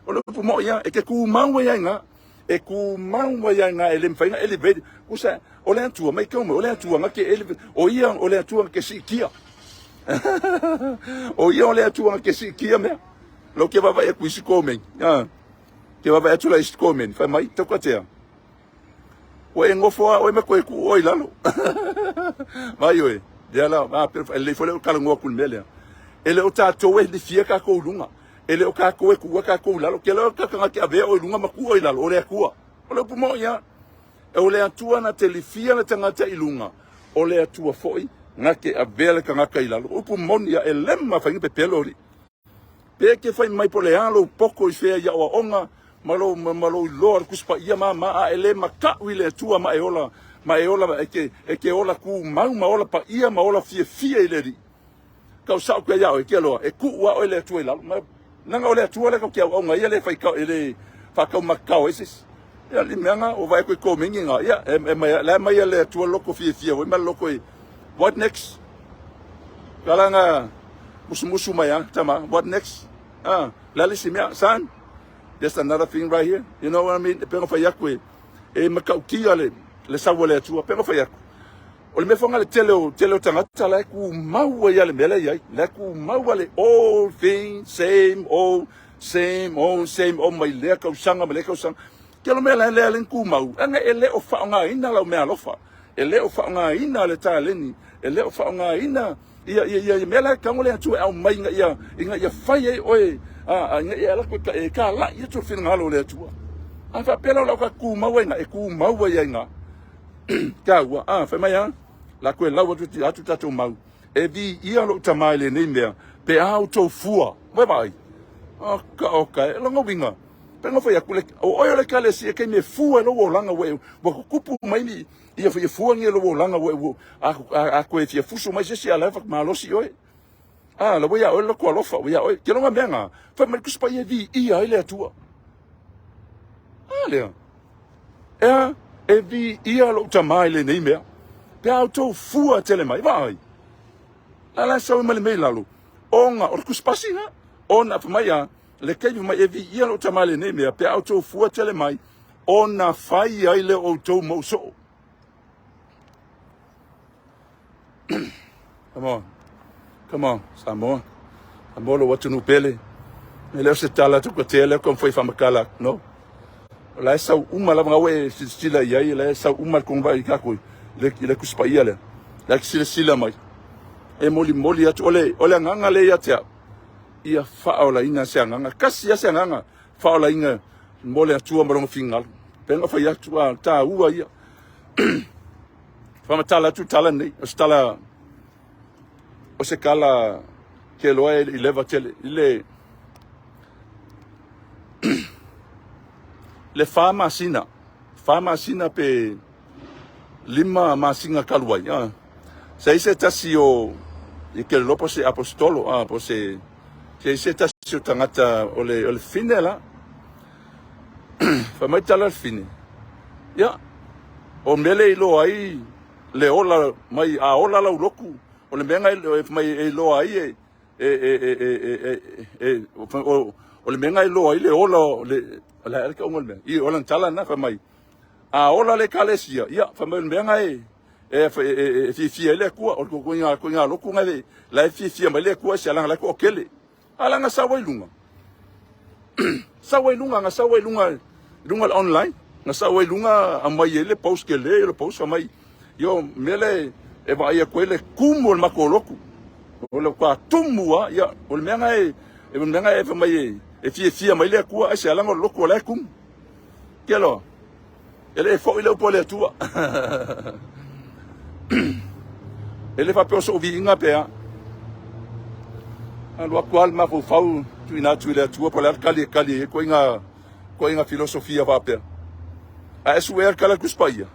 O le upu moʻi a, e ke tumau ai aiga, e tumau ai aiga e le mafai ona elevate. Usa, o le Atua, maitau mai, o le Atua na te elevate, o ia o le Atua na te siitia. O ia o le Atua na te siitia mea. Lau ke vaavaai atu i isi komeni. Ah. Ke vaavaai atu la i isi komeni. Fai mai, tau katea. Ua e nofo a oe ma koe kuu oe i lalo. Vai oe. Lea la, a, pero e lelei foi le talanoa atu i le mea lea. E le o tatou e lifia tatou i luga. E le o tatou e tuua tatou i lalo. Ke le o tagata e avea oe i luga ma tuu oe i lalo. O le Atua. O le upu moni lava. O le Atua na te lifia le tagata i luga, o le Atua foi na te avea le tagata i lalo. O upu moni lava, e le mafai ona pepelo alii. Pe e te fai mai po o le a lou poto i fea i aoaoga ma lou, ma lou iloa o le Tusi Paia ma ma a e le mataʻu i le Atua ma e ola, ma e ola, e te, e te ola tumau ma ola paia ma ola fiafia i le Alii. Tau sao pea iā oe, ke aloha, e tuu lava oe le Atua i lalo. Ma, leaga o le Atua lea tatou te auauna ai ia le fai, e le faataumatatao ai se isi. Ia, le mea na, ua vaai atu i komeni na, ia, e, e mai, la e mai le Atua loko fiafia foi ma le loko i, what next? Kala na musumusu mai a, tama, what next? Ah, la le isi mea, son, there's another thing right here. You know what I mean? E pei ona fai atu e, e matautia le, le sau a le Atua, pei ona fai atu. O le mea foi le tele o, tele o tagata la e tumau ai lava le mea la e i ai. La e tumau lava le old thing, same old, same old, same old mai lea tausaga ma lea tausaga. Tele o mea la lea le tumau, leaga e le o faaaogaina lau meaalofa. E le o faaaogaina le taleni, e le o faaaogaina ia ia ia mea la e tatau ona le Atua e aumai ina ia ina ia fai ai oe a a ina ia alu atu e talai atu le finagalo o le Atua. A faapea la o lau tumau ai ina, e tumau ai ina. Taua, a fai mai a, la koe lau atu atu tatou mau. E viia lou Tama i lenei mea, pe a outou fua. Ua vaai. Oka oka, e lona uiga. Pe na fai atu le, o oe o le ekalesia e taimi e fua i lou olaga ua e, ua tutupu mai ni, ia, ia fua ni lou olaga ua e, ua, a, a, a koe fia fusu mai se isi a la e malosi oe. A, la ua iā oe le loto alofa, ua iā oe, ke loga mea na, fai mai le Tusi Paia e viia ai le Atua. A lea, ea, e viia lou Tamā i lenei mea, pe a outou fua tele mai, vaai, la la e sau ai ma le mea i lalo, ona, o le Tusi Pasi na, ona, fai mai a, le taimi mai e viia lou Tamā i lenei mea, pe a outou fua tele mai, ona fai ai lea o outou mau soo. Come on. Come on, Samoa. Samoa lou atunuu pele. E le o se tala atu ka lea ko mfai whamakala. No. O la e sau uma lava ngau e silasila i ai, la e sau uma le konga i kako le le kuspaia lea. La e silasila mai. E moli moli atu ole ole agaga le ia te au. Ia faaolaina se agaga. Kasi ia se agaga faaolaina mo le Atua ma lona finagalo. Pei ona fai atu a taua ia. Faamatala atu tala nei, o se tala o se kala ke loa e i leva tele i le le 4 masina pe 5 masina talu ai a se i se tasi o i ke lopo se apostolo a po se se i se tasi o tagata o le fine la fai mai tala le fine ia o mea le iloa ai le ola mai a ola lau lotu o le mea e mai e iloa ai e e e e e e e o o le mea e iloa ai le ola o le o le le kaunga o le mea i o lana tala na fai mai a ola le ekalesia ia fai mai o le mea e e e e fiafia ai le Atua o le koina lotu na le la e fiafia mai le Atua se alanga la ko kele ala na sau ai luga sau ai luga na sau ai luga luga le online na sau ai luga aumai ai le post ke le le post mai yo mele e vaai atu ai le kumu o le matou lotu o le ka tumu a ia o le mea na e e mea na e fai mai e e fiafia mai le Atua ai se alanga o le lotu o la e kumu ke loa e le foʻi le upu a le Atua. E le faapea o soʻu viiga pe a. Alu atu lava le mafaufau tuuina atu i le Atua po o le a le kali e kali ai koiga koiga filosofia faapea. A e suea le tala a le Tusi Paia,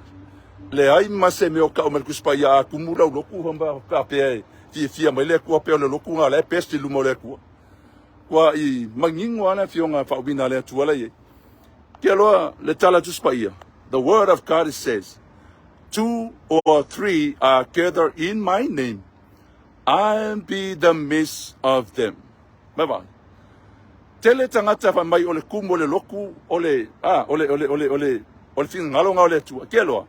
leai ma se mea o tau mai le Tusi Paia a tumu lau lotu faapea e fiafia mai le Atua pei o le lotu lena o la e best i luma o le Atua. Ua i manino lava le afioga faauiina a le Atua la i ai. Ke aloa le tala Tusi Paia. The word of God says, two or three are gathered in my name, I'll be the midst of them. Mai vai. Tele tagata fai mai o le kumu o le lotu o le a o le o le o le o le o le finagalo o le Atua. Ke aloa.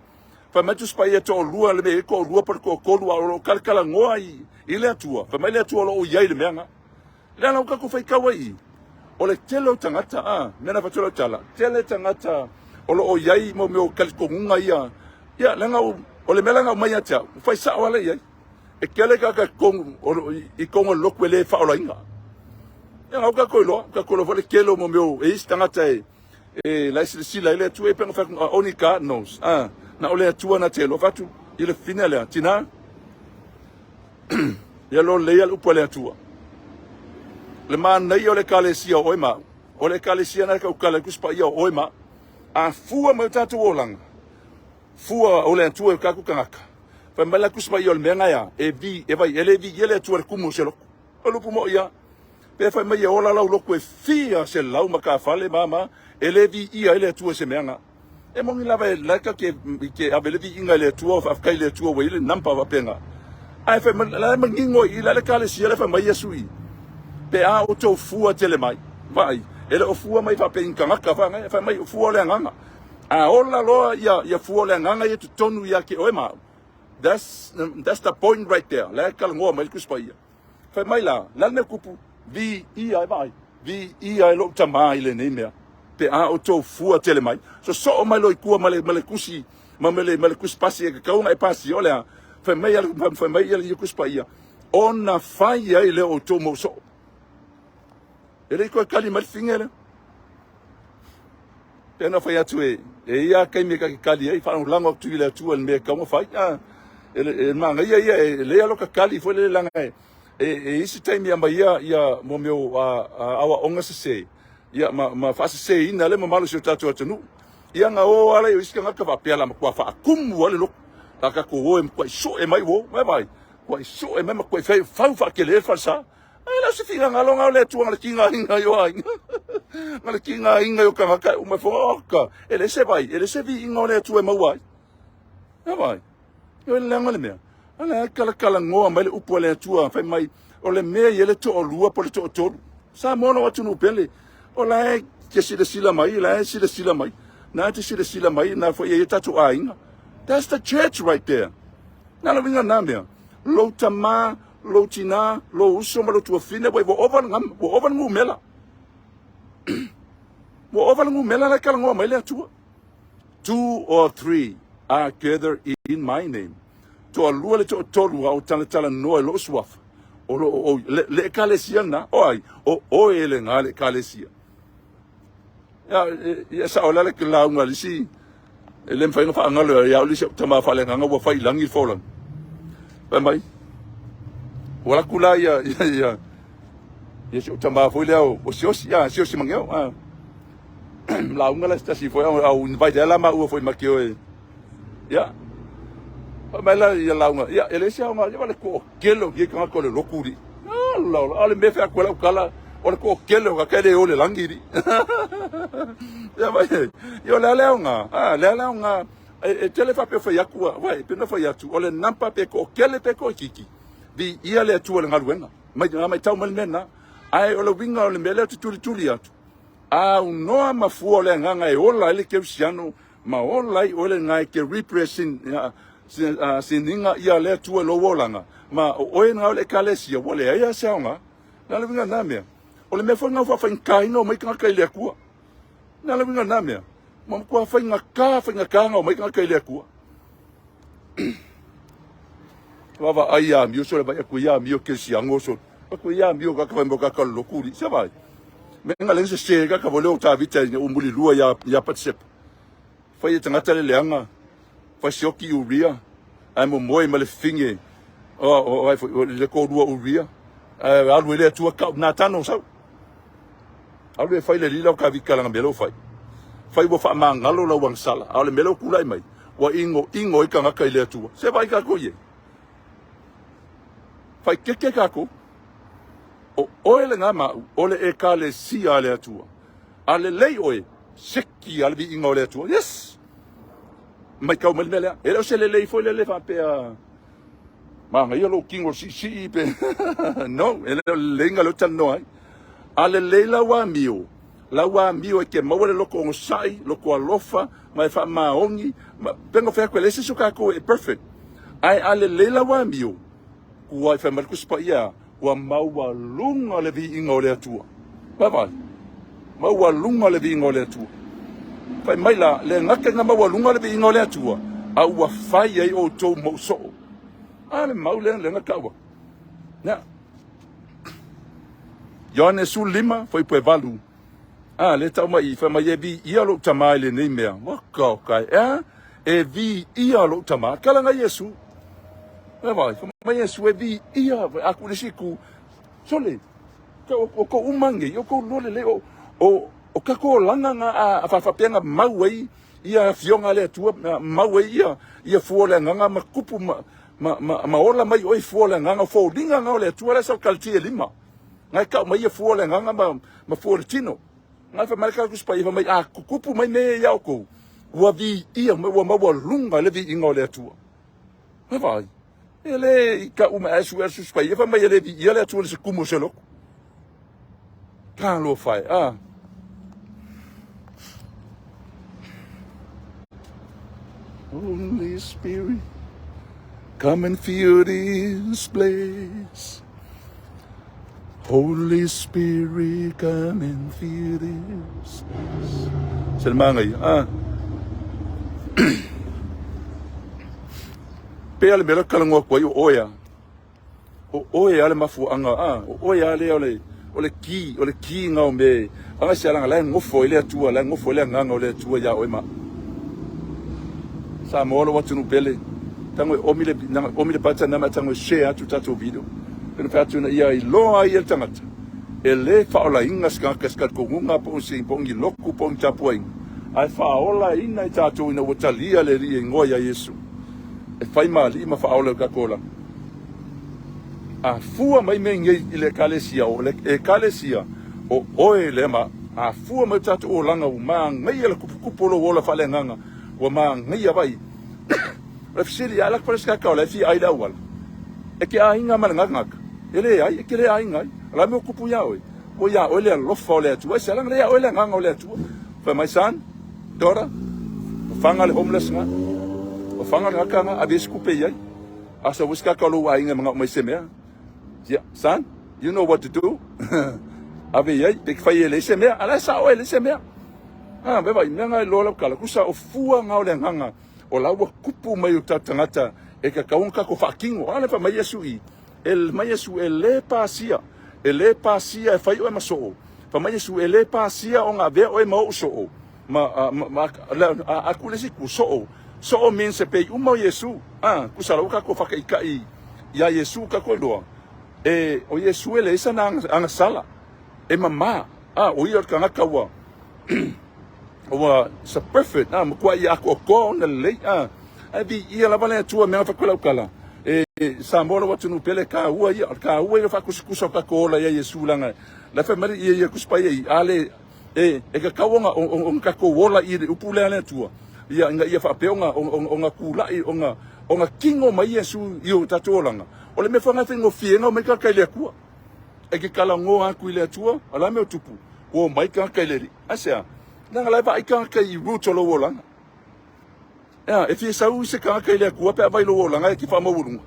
Fai mai Tusi Paia toalua le mea e toalua po o le toatolu a o lo o kalakalanoa i i le Atua. Fai mai le Atua o lo o i ai i le mea na. Le ala o tatou faitau ai i, o le tele o tagata, a, mea na avatu lau tala, tele tagata o lo o i ai mo mea o talitonuga ia, ia, leaga o, o le mea la na aumai ia te au, ua fai sao lava i ai. E tele tagata i totonu, o lo, i totonu o le lotu e le faaolaina. Ia, na o tatou iloa, tatou iloa foi le tele o mo mea o, e i isi tagata e, e la e silasila ai le Atua, e pei ona fai atu, only God knows. A, na o le Atua na te iloa. Fai atu i le fine lea, tina, Ia lolei le upu a le Atua. Le manaia o le Ekalesia o oe ma au. O le Ekalesia na e tautala i Tusi Paia o oe ma au. A fua mai o tatou olaga, fua o le Atua i o tatou tagata, fai mai la Tusi Paia o le mea na e a, e vi, e vai, e le viia le Atua i le kumu o se lotu. O le upu moʻi lava. Pe fai mai e ola lau lotu e fia selau matafale ma ma, e le viia ai le Atua i se mea na. E moni lava e like ke ke ave le viiga i le Atua, faafetai i le Atua ua i ai le number faapena. Ae fai mai, la e manino i i, la le ekalesia la e fai mai Iesu i, pe a outou fua tele mai, vaai, e le o fua mai faapea i ni tagata whangai, fai mai o fua o le agaga. A ola loa ia, ia fua o le agaga ia totonu ia te oe ma au. That's the point right there. La e talanoa mai le Tusi Paia. Fai mai la, le a le mea kupu? Viia e vaai, viia e lou tamā i lenei mea, pe a outou fua tele mai. Sosoo mai loa i tua ma le, ma le tusi, ma le, ma le tusi pasi e tatau ona e pasia, o le a? Fai mai, fai mai ia Tusi Paia, ona fai ai lea o outou mau soo. E le i toe kali mai le fine lea. Pei ona fai atu e, e ia taimi e kali ai, faalagolago atu i le Atua i le mea e tatau ona fai. A, e, e manaia ia, e lelei lava lota kali foi lele leaga e, e, e isi taimi e aumai ia, ia mo mea o a, a, aoaoga sese, ia ma, ma faaseseina le mamalu o si o tatou atunuu. Ia na o lava lea o isi tagata faapea la matua faakumu lava le lotu. La tatou o e matuai sue mai uo, vai vai, matuai sue mai matuai fai fau faatele le falesa. Ai le o se finagalo nga o le Atua nga le tigaina i o aiga. Nga le tigaina i o tagata e uma e foga oka. E le se vai, e le se viiga o le Atua e maua ai. Ia vai. O le leaga o le mea. A la e kalakalanoa mai le upu a le Atua fai mai o le mea i ai le toalua po o le toatolu. Samoa lou atunuu pele. O la e te silasila mai, la e silasila mai. Na te silasila mai, na foi e i ai tatou aiga. That's the church right there. Na le uiga na mea. Lou tama, lou tina, lou uso ma lou tuafine, ua ova le gama, ua ova le numera. Ua ova le numera la e talanoa mai le Atua. Two or three are gathered in my name. Toalua le toatolu a o talatalanoa i lou suafa. O lo o o le, le ekalesia na, o ai, o oe le ngā le ekalesia. Ia, ia sa o la le lauga le isi, e le mafai ona faagalo ia au le isi au tama faaleagaga ua fai i lagi le folauga. Fai mai, ua alu atu la ia, ia, ia, ia si ou tama foi lea o Siosi, ia, Siosi Mageo, ah. Lauga la se tasi foi, au invite ai la maua foi ma te o e, ia. Fai mai la ia lauga, ia, e le se aoga, ia, o le toatele o nei tagata o le lotu li. Ala, o le mea fai atu ai lau tala, o le toatele o tagata e le o i le lagi li. Ia vai, ia o le a le aoga, a, le a le aoga, e tele faapea fai atu, vai, pei ona fai atu, o le nampa pe toatele pe toaitiiti, viia le Atua i le galuega. Mai, matau mai le mea lena. Ae o le uiga o le mea lea ou te tulituli atu, a aunoa ma fua o le agaga e ola ai le kerisiano ma ola ai oe lena e te represent siniga ia le Atua i lou olaga, ma o oe lena o le ekalesia, ua leai lava se aoga. O le a le uiga o lena mea? O le mea foi lena ua faafaigataina omai tagata i le Atua. O le a le uiga o lena mea? Ua matua faigata, faigata ona omai tagata i le Atua. Vaavaai ia amio sole vai atu ia amio kerisiano sole. Atu ia amio kaka vai mo kaka loku li. Se vai. Me nga le se se kaka vole o Tavita ina u muli lua ia ia Patsepa. Fai e tagata le leaga, fai sioki Uria, ae momoe ma le fifine o, o, o, o, le toalua Uria, ae alu ai le Atua kau Natano sau. Alu e fai le lila o Tavita lana mea lea ua fai. Fai ua faamagalo lau agasala, a o le mea lea ua tulai mai, ua inoino ai tagata i le Atua. Se vaai tatou i ai. Faaeteete tatou. O oe lena ma au, o le Ekalesia a le Atua. A lelei oe, seki lava le viiga o le Atua. Yes! Matau mai le mea lea. E le o se lelei foi lele faapea manaia lou tino siisii pe no, e le o le leleiga lea ou te talanoa ai. A lelei lau amio, lau amio e te maua le loto onosai, loto alofa, ma e faamaoni, ma, pei ona fai atu e leai se isi o tatou e perfect. Ae a lelei lau amio, ua fai mai le Tusi Paia, ua maualuga le viiga o le Atua. Vaavaai, maualuga le viiga o le Atua. Fai mai la, le gata ina maualuga le viiga o le Atua, a ua fai ai outou ma ou soo. A le mau lea, lea na taua. Nea. Ioane 15, fuaiupu e 8. A, lea e tau mai i, fai mai e viia lou tama i lenei mea. Waka o kai, e a? E viia lou tama. Kala ngai Iesu. E vai, fai mai Iesu e viia, a ku le isi itu. Sole, o kou uma nei, o kou loa lelei, o, o, o tatou olaga na a, a faafapea na mau ai ia afioga a le Atua, mau ai ia, ia fua o le agaga ma tupu ma, ma, ma, ma ola mai oe i fua o le agaga, o foliga na o le Atua la e saokaliti e lima. Ngai kau mai ia fua o le agaga ma, ma fua o le tino. Ngai fai mai le Tusi Paia, fai mai, a tutupu mai mea ia ia outou, ua viia mai, ua maualuga le viiga o le Atua. Vai vai. E le i kau mai ae sue a le Tusi Paia, fai mai e le viia le Atua i se kumu o se lotu. Talofa e, a. Holy Spirit, come and fill this place. Holy Spirit, come and fill this place. Se le magaia, a. Pea le mea lea ou te talanoa atu ai o oe a. O oe a le mafuaaga, a, o oe a lea o le, o le ki, o le ki nga o me, aga se alanga la e nofo ai le Atua, la e nofo ai le agaga o le Atua iā oe ma au. Samoa lou atunuu pele, tago e omi le, omi le button na ma tago e share atu tatou video. Pena fai atu ina ia iloa ai e le tagata, e le faaolaina se tagata i se talitonuga po o se, po o ni lotu po o ni tapuaiga, ae faaolaina i tatou ina ua talia le Alii e igoa ia Iesu e fai ma Alii ma faaola i o tatou olaga. A fua mai mea nei i le Ekalesia, o le Ekalesia, o oe lea ma a fua mai o tatou olaga ua manaia le tuputupu o lou ola faaleagaga, ua manaia vai. O le fesili, a alu atu le isi tagata o la e fia ai i le auala, e te aiga ma lena tagata? E leai, e te le aiga ai. O le a le mea ua tupu ia oe? Ua ia oe le alofa o le Atua. Aisea? Leaga lea ia oe le agaga o le Atua. Fai mai, son, daughter, fafaga le homeless na. Fafaga le tagata na, ave i ai se tupe i ai. A sau foi se tagata o lou aiga e manao mai i se mea, yeah, son, you know what to do. Ave i ai, pe fai e leai se mea, a la e sao e leai se mea. Ah, vai vai, mea nga e loa lau tala, tusa o fua nga o le agaga, o la ua tupu mai o tatou tagata e tatau ona tatou faatino. A lea fai mai Iesu i, e mai Iesu e le pasia, e le pasia e fai oe ma soo. Fai mai Iesu e le pasia ona avea oe ma ou soo. Ma, ma, ma, a, aku le isi itu, soo. Soo means e pei uma o Iesu. Ah, tusa la ua tatou faataitai iā Iesu tatou iloa, e, o Iesu e leai sana agasala, e mama. Ah, o ia o le tagata ua, ua, it's a perfect, ah, matua ia atoatoa ona lelei, ah. Ae viia lava le Atua mea na fai atu lau tala, e, Samoa lou atunuu pele, taua ia, o le taua ia o le faatusatusa o tatou ola iā Iesu leaga, la e fai mai ia, ia Tusi Paia i, a le, E, e tatau ona, ona tatou ola i le upu lea a le Atua, ia, ina ia faapea ona, ona, ona tulai, ona, ona kino mai Iesu i o tatou olaga. O le mea foi lena e faigofie ai ona omai tagata i le Atua. E te talanoa atu i le Atua, o le a le mea o tupu? Ua omai tagata i le Alii. Aisea? Leaga la e vaai tagata i roots o lou olaga. Ea, e fia sau se tagata i le Atua pe a vaai i lou olaga e te faamaualuga.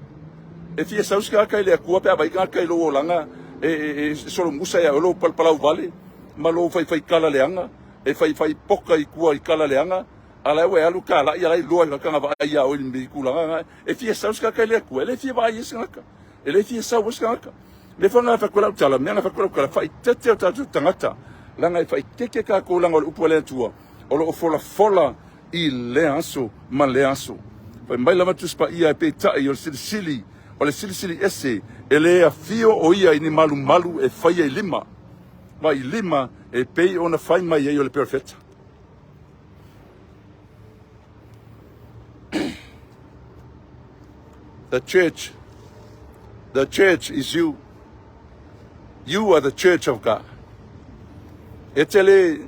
E fia sau se tagata i le Atua pe a vaai tagata i lou olaga e, e, e solomusa ia oe lou palapalau vale ma lou faifaikala leaga, e faifai poka i tua i kala leaga, a la e ua e alu talai a la e iloa e tagata na vaai ia oe i tulaga na. E fia sau se tagata i le Atua, e le fia vaai ai se tagata. E le fia sau ai se tagata. Mea foi na fai atu lau tala, mea na fai atu lau tala, faaeteete o tatou tagata, leaga e faaeteete tatou leaga o le upu a le Atua, o lo o folafola i lea aso ma lea aso. Fai mai lava Tusi Paia, peitai o le Silisili, o le Silisili Ese, e le afio o ia i ni malumalu e faia i lima, ma i lima e pei ona fai mai ai o le Perofeta. The church, the church is you. You are the church of God. E te le,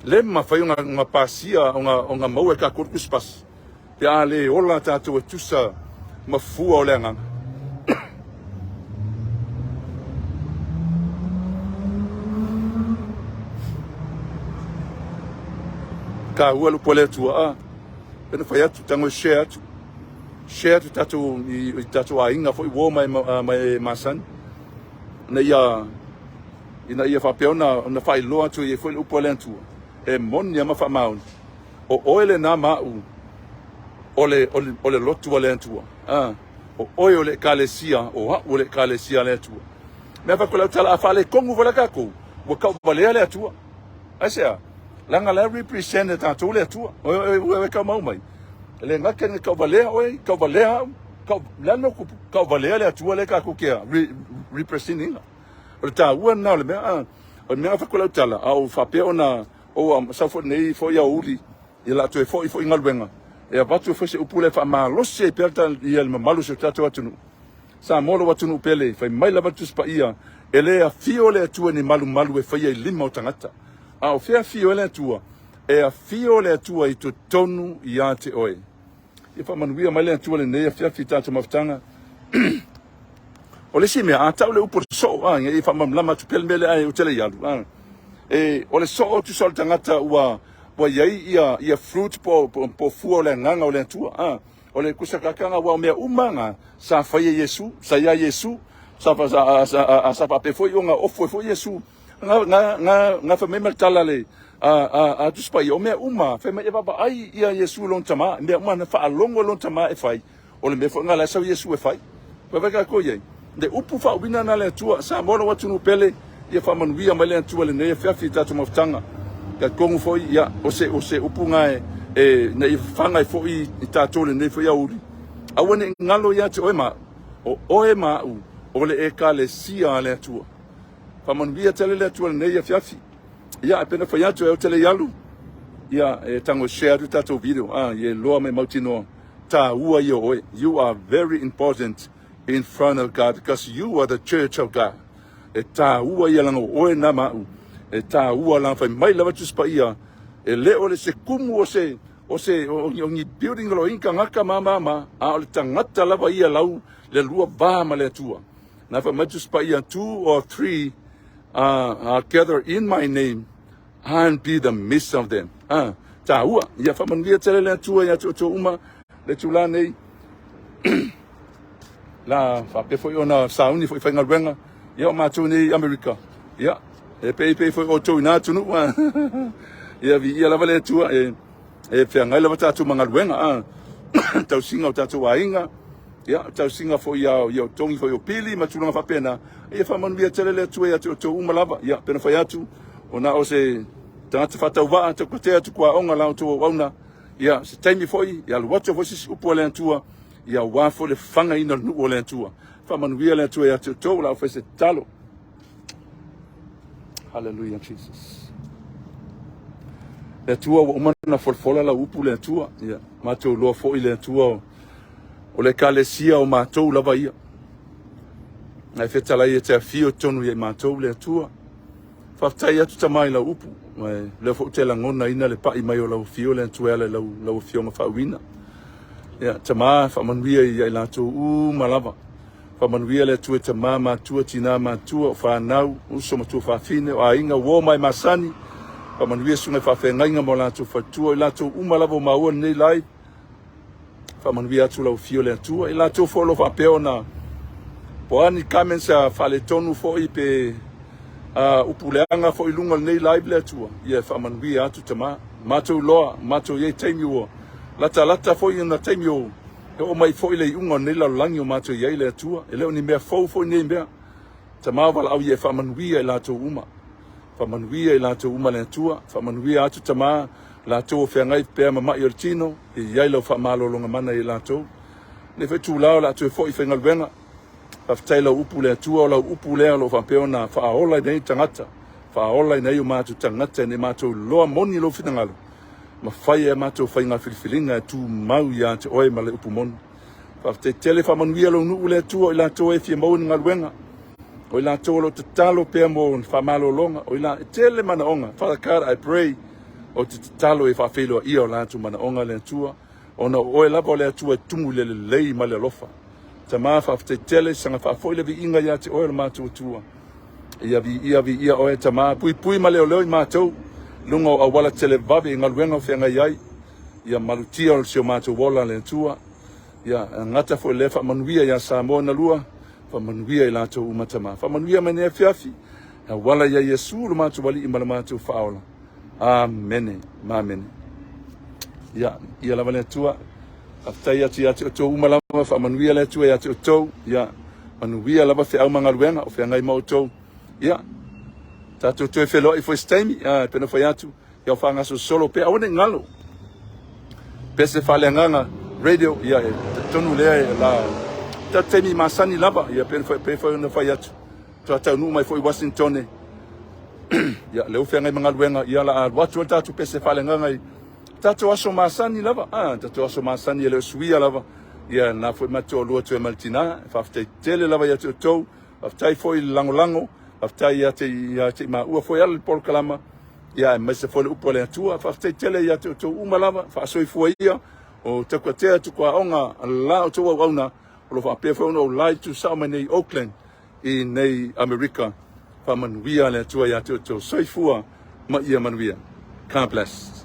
le mafai ona, ona pasia, ona, ona maua e tatou le tusipasi. Pe a le ola tatou e tusa ma fua o le agaga. Taua le upu a le Atua, a. Pena fai atu, tago e share atu. Share atu tatou i, i tatou aiga foi uo ma e, ma e masani. Ina ia, ina ia faapea ona, ona faailoa atu ai foi le upu a le Atua. E moni lava ma faamaoni. O oe lena ma au, o le, o le, o le lotu a le Atua. A, o oe o le Ekalesia, o au o le Ekalesia a le Atua. Mea fai atu lau tala, a faaletonu foi la tatou, ua tauvalea le Atua. Aisea? Leaga la e represent e tatou le Atua. Oe, oe, oe, oe taumau mai. E le gata ina tauvalea oe, tauvalea au, tau, le a le mea o tupu? Tauvalea le Atua lea tatou te re, represent ina. O le taua lena o le mea, a, o le mea na fai atu lau tala, a o faapea ona ou sau foi lenei foi aoauli, ia la toe foi foi i galuega, e avatu ai foi se upu lea e faamalosi ai pea ia le mamalu o si o tatou atunuu. Samoa lou atunuu pele, fai mai lava le Tusi Paia, e le afio le Atua i ni malumalu e faia i lima o tagata. A o fea afio ai le Atua? E afio le Atua i totonu ia te oe. Ia faamanuia mai le Atua lenei afiafi i tatou mafutaga. O le isi mea, a tau le upu o le soo, a, ia faamalamalama atu pea le mea lea ae ou te le i alu. A, e, o le soo tusa o le tagata ua, ua i ai ia, ia fruit po, po, po fua o le agaga o le Atua. A, o le kusakakaga aua o mea uma na sa faia Iesu, sa ia Iesu, sa, sa, sa, sa faapea foi ona ofo ai foi Iesu. Na, na, na, na fai mai ma le tala le, a, a, a Tusi Paia, o mea uma, fai mai e vaavaai ia Iesu i lona tama, mea uma na faalogo i lona tama e fai, o le mea foi lena la e sau Iesu e fai. Vaavaai tatou i ai. Le upu faauiina na le Atua, Samoa lou atunuu pele, ia faamanuia mai le Atua i lenei afiafi i tatou mafutaga. Talitonu foi, ia, o se, o se upu na e, e, na ia fafaga ai foi i tatou i lenei foi aoauli. Aua ne i galo ia te oe ma au, o oe ma au, o le Ekalesia a le Atua. Faamanuia tele le Atua i lenei afiafi. Ia, e pei ona fai atu, e ou te le i alu, ia, e tago e share atu tatou video, ah, ia iloa ma e mautinoa, taua ia o oe. You are very important. in front of God because you are the church of God. E tāua ia langa o oe nā ma a'u. E tāua langa fai mai lava Tusi Paia e le o le se kumu o se o se o, o, ni building o lo inka ngaka ma ma ma a o le tagata lava ia lau le lua va ma le Atua. Na fai mai Tusi Paia two or three are gather in my name I'll be the midst of them. Ah, tāua, ia whamanuia tele le Atua ia te outou uma, le tūlā nei, la whapea foi ona sauni foi whaingaluenga, ia o mātou nei i Amerika, ia, e pei pei foi outou i nā atunuu, ah. ia vi ia lava le Atua, e, e wheangai lava tātou mangaluenga, ah. tausiga o tātou aiga, ia, tausiga foi ia, ia o tongi foi o pili, ma tulaga faapena, ia whamanuia tele le Atua ia te outou uma lava, ia, pena whai atu, Ona o se tagata faatauvaa taukatea atu kua aoga la outou auauna, ia se taimi foi, ia alu atu foi se isi upu a le Atua, ia aua foi le fagaina o le nuu o le Atua. Faamanuia le Atua ia te outou, la au fai se tatalo. Hallelujah, Jesus. Le Atua ua uma na folafola lau upu le Atua. Ia, matou loa foi le Atua o le ekalesia o matou lava ia. Nai fetalai e te afio tonu ia i matou le Atua. Faafetai atu Tama i lau upu, ma e lea foi ou te lagonaina le pai mai o lau afio le Atua e ala i lau, lau afioga faauuina. Ia, Tama, faamanuia ia i latou uma lava. Faamanuia le Atua i tama matua, tina matua, o fanau, uso ma tuafafine, o aiga, uo ma e masani. Faamanuia susuga i faafeagaiga ma o latou faletua, o i latou uma lava o maua lenei live. Faamanuia atu lau afio le Atua. I latou foi o lo o faapea ona po a ni comments a faaletonu foi pe a upu leaga foi i luga o lenei live le Atua, ia e faamanuia atu tama. Matou iloa, matou i ai taimi ua latalata foi ona taimi o e oo mai foi le iuga o lenei lalolagi o matou i ai le Atua. E le o ni mea fou foi nei mea. Tama o valaau ia e faamanuia i latou uma. Faamanuia i latou uma le Atua. Faamanuia atu tama latou o feagai pea ma mai o le tino, e i ai lau faamalologa mana i latou. Nei foi itula o le a toe foi i faigaluega. Faafetai lau upu le Atua, o lau upu lea o lo o faapea ona faaola i nei tagata, faaola i nei o matou tagata ina ia matou iloa moni lou finagalo, ma fai e a matou faiga filifiliga e tumau ia te oe ma le upu moni. Faafetai tele, faamanuia lou nuu le Atua, o i latou e fia maua ni galuega, o i latou o lo o tatalo pea mo ni faamalologa, o i la, e tele manaoga. Father God, I pray, ou te tatalo e faafeiloaia o latou manaoga le Atua, ona o oe lava o le Atua e tumu i le lelei ma le alofa. Tama, faafetai tele, saga faafoi le viiga ia te oe o le matou Atua. Ia viia, viia oe, Tama, puipui ma leoleo i matou, luga o auala televave i galuega o feagai ai. Ia malutia o si o matou ola le Atua. Ia gata foi lea faamanuia ia Samoa na lua, faamanuia i latou uma Tama. Faamanuia mai nei afiafi, e auala ia Iesu lo matou Alii ma le matou Faaola. Amene ma amene. Ia, ia lava le Atua. Faafetai atu ia te outou uma lava, faamanuia le Atua ia te outou. Ia, manuia lava feau ma galuega o feagai ma outou. Ia, tatou toe feiloai foi se taimi, ia, pei ona fai atu, ia o faagasolosolo pea, aua ne i galo. Pese faaleagaga radio, ia, e talitonu lea e la, tatou taimi masani lava, ia, pei foi ona fai atu. Faatoa taunuu mai foi i Wasingtone, ia, lea ua feagai ma galuega, ia, la alu atu ai le tatou pese faaleagaga i tatou aso masani lava, ah, tatou aso masani e le o suia lava, ia, na foi ma toalua atu ai ma le tina, faafetai tele lava ia te outou, faafetai foi i le lagolago, faafetai ia te, ia te i maua foi ala le polokalama, ia, aemaise foi le upu a le Atua, faafetai tele ia te outou uma lava, faasoifua ia, o taukatea tukuaoga la outou auauna, o lo o faapea foi ona ou live tuusao mai nei i Oakland, i nei Amerika. Faamanuia le Atua ia te outou. Soifua ma ia manuia. God bless.